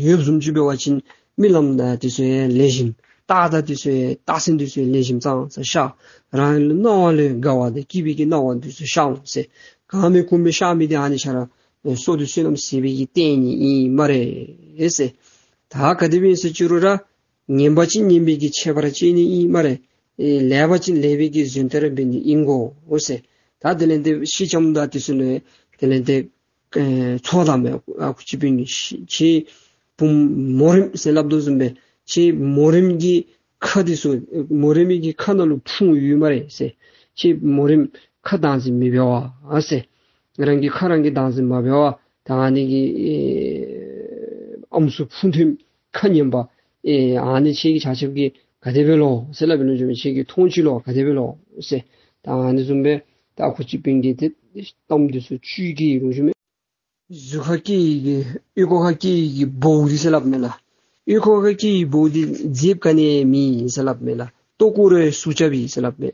ཡོདཔ་བཟུམ་ཅིག་འབད་བ་ཅིན་རྨི་ལམ་དང་འདི་ཚུ་ཡང་ལེགས་ཤོམ། རྟགས་དང་འདི་ཚུ་ཡང་རྟགས་མཚན་འདི་ཚུ་ཡང་ལེགས་ཤོམ་ཙང་ཙ་ཤར། རང་ལུ་སྣང་བ་ལུ་དགའ་བ་དང་སྐྱིད་པའི་གི་སྣང་བ་འདི་ཚུ་ཤར་འོང་ཟེར། ག་མེད་གུ་མེད་ཤར་མི་འདི་ཨ་ནི་ཁྱོད་ར་སྲོག་འདི་བསོད་ནམས་ཟད་པའི་གི་རྟགས་ཨིན་སྨ་རེ་ཟེར། ད་ག་དེ་སྦེ་ཨིན་ཟེར་ཅི་རུང་ར་ངན་པ་ཅིན་ངན་པའི་གི་ཁྱད་པར་བྱེད་ནི་ཨིན་སྨ་རེ། ཨེ་ལེགས་པ་ཅིན་ལེགས་པའི་གི་ཟོན་ཏེ་ར་འབད་ནི་ཨིན་གོ་ཟེར། ད་དེ་ལས་འདི་སེང་ལྕམ་དང་འདི་ཚུ་ལུ་དེ་ལས་འདི་ཨེ་ཚོགས་དང་མེ་ཨ་ཁུ་སྤྱི་དཔོན་གྱིས་ཁྱེད་བུམོ་མོ་རེངམ་ཟེར་སླབ་དོ་བཟུམ་སྦེ་ཁྱེད་མོ་རེངམ་གྱི་ཁ་འདི་ཚུ་མོ་རེངམ་གྱི་ཁ་ནང་ལུ་ཕུང་ཡོད་སྨ་རེ་ཟེར། ཁྱེད་མོ་རེངམ་ཁ་བདག་འཛིན་མི་འབད་བར་ཟེར། རང་གི་ཁ་རང་གིས་བདག་འཛིན་མ་འབད་བར་ད་ཨ་ནི་གི་ཨེ་ཨམ་སྲུ་ཕུང་ཐུང་ཁ་ངན་པ་ཨེ་ཨ་ནི་ཁྱེད་ཀྱིས་ཆ་ཁྱབ་ཀྱིས་ག་དེ་སྦེ་ལོ་ཟེར་སླབ་པའི་ལོ་རྒྱུས་མས། ཁྱེད་ཀྱིས་མཐོང་ཅི་ལོ་ག་དེ་སྦེ་ལོ་ཟེར། ད་ཨ་ནི་བཟུམ་སྦེ་ད་ཁུ་སྤྱི་དཔོན་གྱིས་དེ་གཏམ་འདི་ཚུ་བཅུད་ཀྱི་ལོ་རྒྱུས་མས། གཟུགས་ཁར་བཀལ་ཡི་གི་ཨོལ་ལྐོག་ཁར་བཀལ་ཡི་གི་བོའུ་འདི་ཟེར་སླབ་མས་ལགས། ཨོལ་ལྐོག་ཁར་བཀལ་ཡི་བོའུ་འདི་རྫིཔ་ག་ནི་མེད་ཟེར་སླབ་མས་ལགས། ལྟོ་བཀོ་རུང་ཟུག་རྐྱབ་ཨིན་ཟེར་སླབ་མས།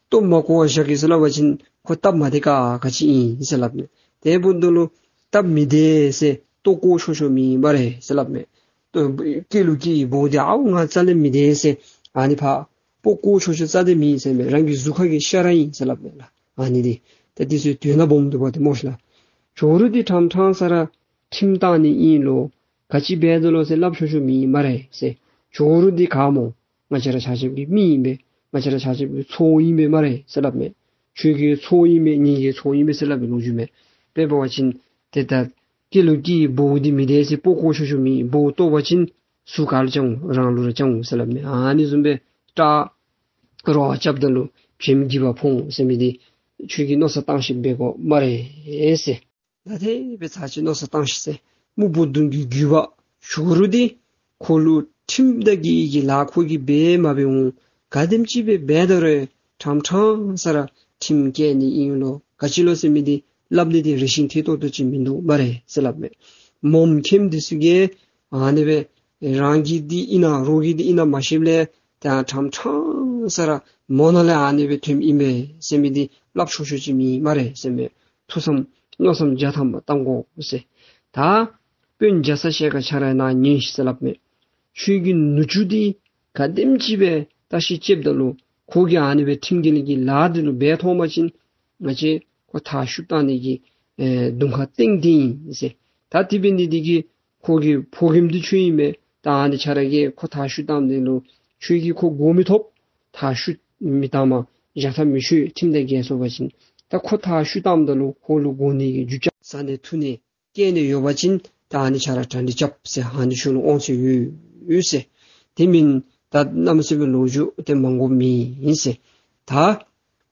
ལྟོ་མ་བཀོ་བར་བཞག་གེ་ཟེར་སླབ་པ་ཅིན་ཁོ་སྟབས་མ་བདེ་ཁག་ཁ་ཅིག་ཨིན་ཟེར་སླབ་མས། དེ་འབདཝ་ད་ལུ་སྟབས་མི་བདེ་ཟེར་ལྟོ་བཀོ་ཆོག་ཆོག་མེད་སྨ་རེ་ཟེར་སླབ་མས། ལྟོ་སྐེ་ལུ་བཀལ་ཡི་བོའུ་འདི་ཨའུ་ང་རྩ་ལས་མི་བདེ་ཟེར་ཨ་ནི་ཕར་སྤོ་བཀོ་ཆོག་ཆོག་རྩ་ལས་མེད་ཟེར་མས། རང་གི་གཟུགས་ཁ་གི་ཤ་ར་ཨིན་ཟེར་སླབ་མས་ལགས། ཨ་ནི་འདི་ད་འདི་ཚུ་དོན་དག་སྦོམ་འདུག་པ་དེ་སྨོ་ཤ་ལགས། ཇོ་རུ་འདི་ཕྲང་ཕྲང་ས་ར་ཁྲིམས་བཏང་ནི་ཨིན་ལོ། ག་ཅི་འབད་དོ་ལོ་ཟེར་སླབ་ཆོག་ཆོག་མེད་སྨ་རེ་ཟེར། ཇོ་རུ་འདི་ག་སྨོ། ང་བཅས་ར་ཆ་ཁྱབ་ཀྱི་མི་ཨིན་པས། ང་བཅས་ར་ཆ་ཁྱབ་ཀྱི་ཚའོ་ཨིན་པས་སྨ་རེ་ཟེར་སླབ་མས། ཁྱོད་ཀྱི་ཚའོ་ཨིན་པས། ངེ་གི་ཚའོ་ཨིན་པས་ཟེར་སླབ་པའི་ལོ་རྒྱུས་མས། དཔེ་འབད་བ་ཅིན་དེ་ད་སྐེ་ལུ་བཀལ་ཡི་བོའུ་འདི་མི་བདེ་ཟེར་སྤོ་བཀོ་ཆོག་ཆོག་མེད། བོའུ་བཏོག་པ་ཅིན་ཟུག་ག་ལུ་བཅང་འོང་། རང་ལུ་ར་བཅང་འོང་ཟེར་སླབ་མས། ཨ་ནི་བཟུམ་སྦེ་སྐྲག་རོགས་རྐྱབ་ད་ལུ་བྱེམ་འགྱིབ་པ་ཕོག་འོང་ཟེར་མི་འདི་ཁྱོད་ཀྱིས་མནོ་བསམ་བཏང་ཤེས་འབད་དགོ་སྨ་རེ་ཟེར། ད་དེ་སྦེ་ཚར་གཅིག་མནོ་བསམ་བཏང་ཤིག་ཟེར། སྨུག་པོ་གདོང་གི་རྒྱུད་པ་ཇོ་རུ་འདི་ཁོ་ལུ་ཁྲིམས་དང་འགལ་གྱི་ལཱ་ཁོ་གིས་འབད་མ་འབད་འོང་། ག་དེམ་ཅིག་སྦེ་འབད་དོ་རུང་ཕྲང་ཕྲང་ས་ར་ཁྲིམས་བཀལ་ནི་ཨིན་ལོ། ག་ཅི་ལོ་ཟེར་མི་འདི་སླབ་ནི་འདི་རེ་ཞིག་ཐེ་ཏོག་ཏོ་ཅིག་མིན་འདུག་སྨ་རེ་ཟེར་སླབ་མས། མོ་མཁནམ་འདི་ཚུ་གིས་ཨ་ནི་སྦེ་ རང་གི་འདི་ཨིན་ན་རོགས་ཀྱི་འདི་ཨིན་ན་མ་ཤེསཔ་ལས་ད་ཕྲང་ཕྲང་ས་ར་མོ་ན་ལས་ཨ་ནི་སྦེ་ཐོནམ་ཨིན་མས་ཟེར་མི་འདི་སླབ་ཆོག་ཆོག་ཅིག་མེད་སྨ་རེ་ཟེར་མས། ཐུགས་བསམ་མནོ་བསམ་བརྒྱ་ཐམ་པ་བཏང་དགོ་ཟེར། ད་དཔོན་རྒྱ་ཚ་ཞལ་དཀར་ཁྱེད་ར་ནཱ་ཉན་ཤིག་ཟེར་སླབ་མས། ཁྱོད་ཀྱི་ནུ་གཅུང་འདི་ག་དེམ་ཅིག་སྦེ་བརྟག་ཞིབ་རྐྱབ་ད་ལུ་ཁོ་གིས་ཨ་ནི་སྦེ་ཁྲིམས་འགལ་གྱི་ལཱ་འདི་ལུ་འབད་ཐོན་པ་ཅིན་ང་བཅས་ཁོ་མཐར་བཤུད་བཏང་ནི་གི་ཨེ་གདོང་ཁ་སྟོན་ཏེ་ཨིན་ཟེར། ད་དེ་འབད་ནི་འདི་གིས་ཁོ་གི་ཕོ་རྒནམ་འདི་ཁྱོད་ཨིན་མས། ད་ཨ་ནི་ཁྱེད་ར་གིས་ཁོ་མཐར་བཤུད་བཏངམ་ད་ལུ་ཁྱོད་ཀྱིས་ཁོ་མགུ་མི་ཐོབ། མཐར་བཤུད་མི་བཏང་མ་བཞག་ཐབས་མི་ཆོག། ཁྲིམས་དང་འགལ་སོང་པ་ཅིན། ད་ཁོ་མཐར་བཤུད་བཏངམ་ད་ལུ་ཁོ་ལུ་དགོ་ནི་གི་རྒྱུ་ཆ་བཟའ་ནི་འཐུང་ནི་བསྐྱལ་ནི་ཡོད་པ་ཅིན་ད་ཨ་ནི་ཁྱེད་ར་གྲ་སྒྲིག་རྐྱབ་ཟེར། ཨ་ནི་ཁྱོད་ལུ་དབང་ཚད་ཡོད་ཡོད་ཟེར། དེ་མེན་ད་གནམ་མེད་ས་མེད་ལོ་རྒྱུས་དེ་མང་པོ་མེད་ཟེར། ད་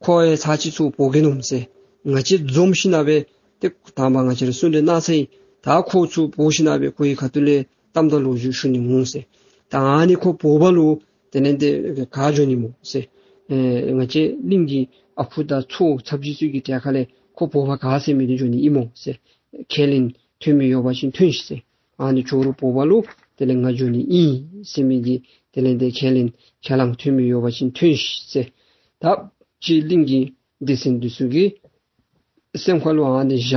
ཁོ་ཡང་ཚར་གཅིག་ཚུར་འབོ་གེ་ནོ་ཟེར། ང་བཅས་འཛོམས་ཞིན་ན་སྦེ་ཏེ་དང་པ་ང་བཅས་ར་གསུང་གྲོས་གནང་ཚར་ཡི། ད་ཁོ་ཚུར་འབོ་ཞིན་ན་སྦེ་ཁོ་གི་ཁ་ཐུག་ལས་གཏམ་དང་ལོ་རྒྱུས་ཞུ་ནི་འོང་ཟེར། ད་ཨ་ནི་ཁོ་འབོ་བ་ལུ་དེ་ལས་ཏེ་ག་འགྱོ་ནི་སྨོ་ཟེར། ཨེ་ང་བཅས་གླིང་གི་ཨ་ཁུ་དང་ཚའོ་ཚབ་ཅིག་ཚུ་གི་གྲལ་ཁ་ལས་ཁོ་འབོ་བར་ག་ཟེར་མི་འདི་འགྱོ་ནི་ཨིན་སྨོ་ཟེར། ཁས་ལེན་ཐོན་མི་ཡོད་པ་ཅིན་ཐོན་ཤིག་ཟེར། ཨ་ནི་ཇོ་རུ་འབོ་བ་ལུ་དེ་ལས་ང་འགྱོ་ནི་ཨིན་ཟེར་མི་གི་དེ་ལས་ཏེ་ཁས་ལེན་ཁས་བླངས་ཐོན་མི་ཡོད་པ་ཅིན་ཐོན་ཤིག་ཟེར། ད་ཕྱི་གླིང་གི་སྡེ་ཚན་འདི་ཚུ་གི་སེམས་ཁ་ལུ་ཨ་ནི་བཞག་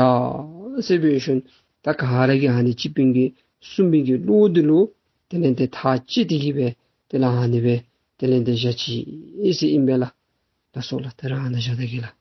ཟེར་སྦེ་ཞིནམ་ད་ག་ར་གིས་ཨ་ནི་སྤྱི་དཔོན་གྱིས་གསུངས་མི་གི་བློ་འདི་ལུ་དེ་ལས་ཏེ་ཐག་བཅད་དེ་གི་སྦེ་དེ་ལས་ཨ་ནི་སྦེ་དེ་ལས་ཏེ་བཞག་ཅི་ཟེར་ཨིན་པས་ལགས། ད་སོ་ལགས། ད་རང་ཨ་ནཱ་བཞག་ད་གེ་ལགས།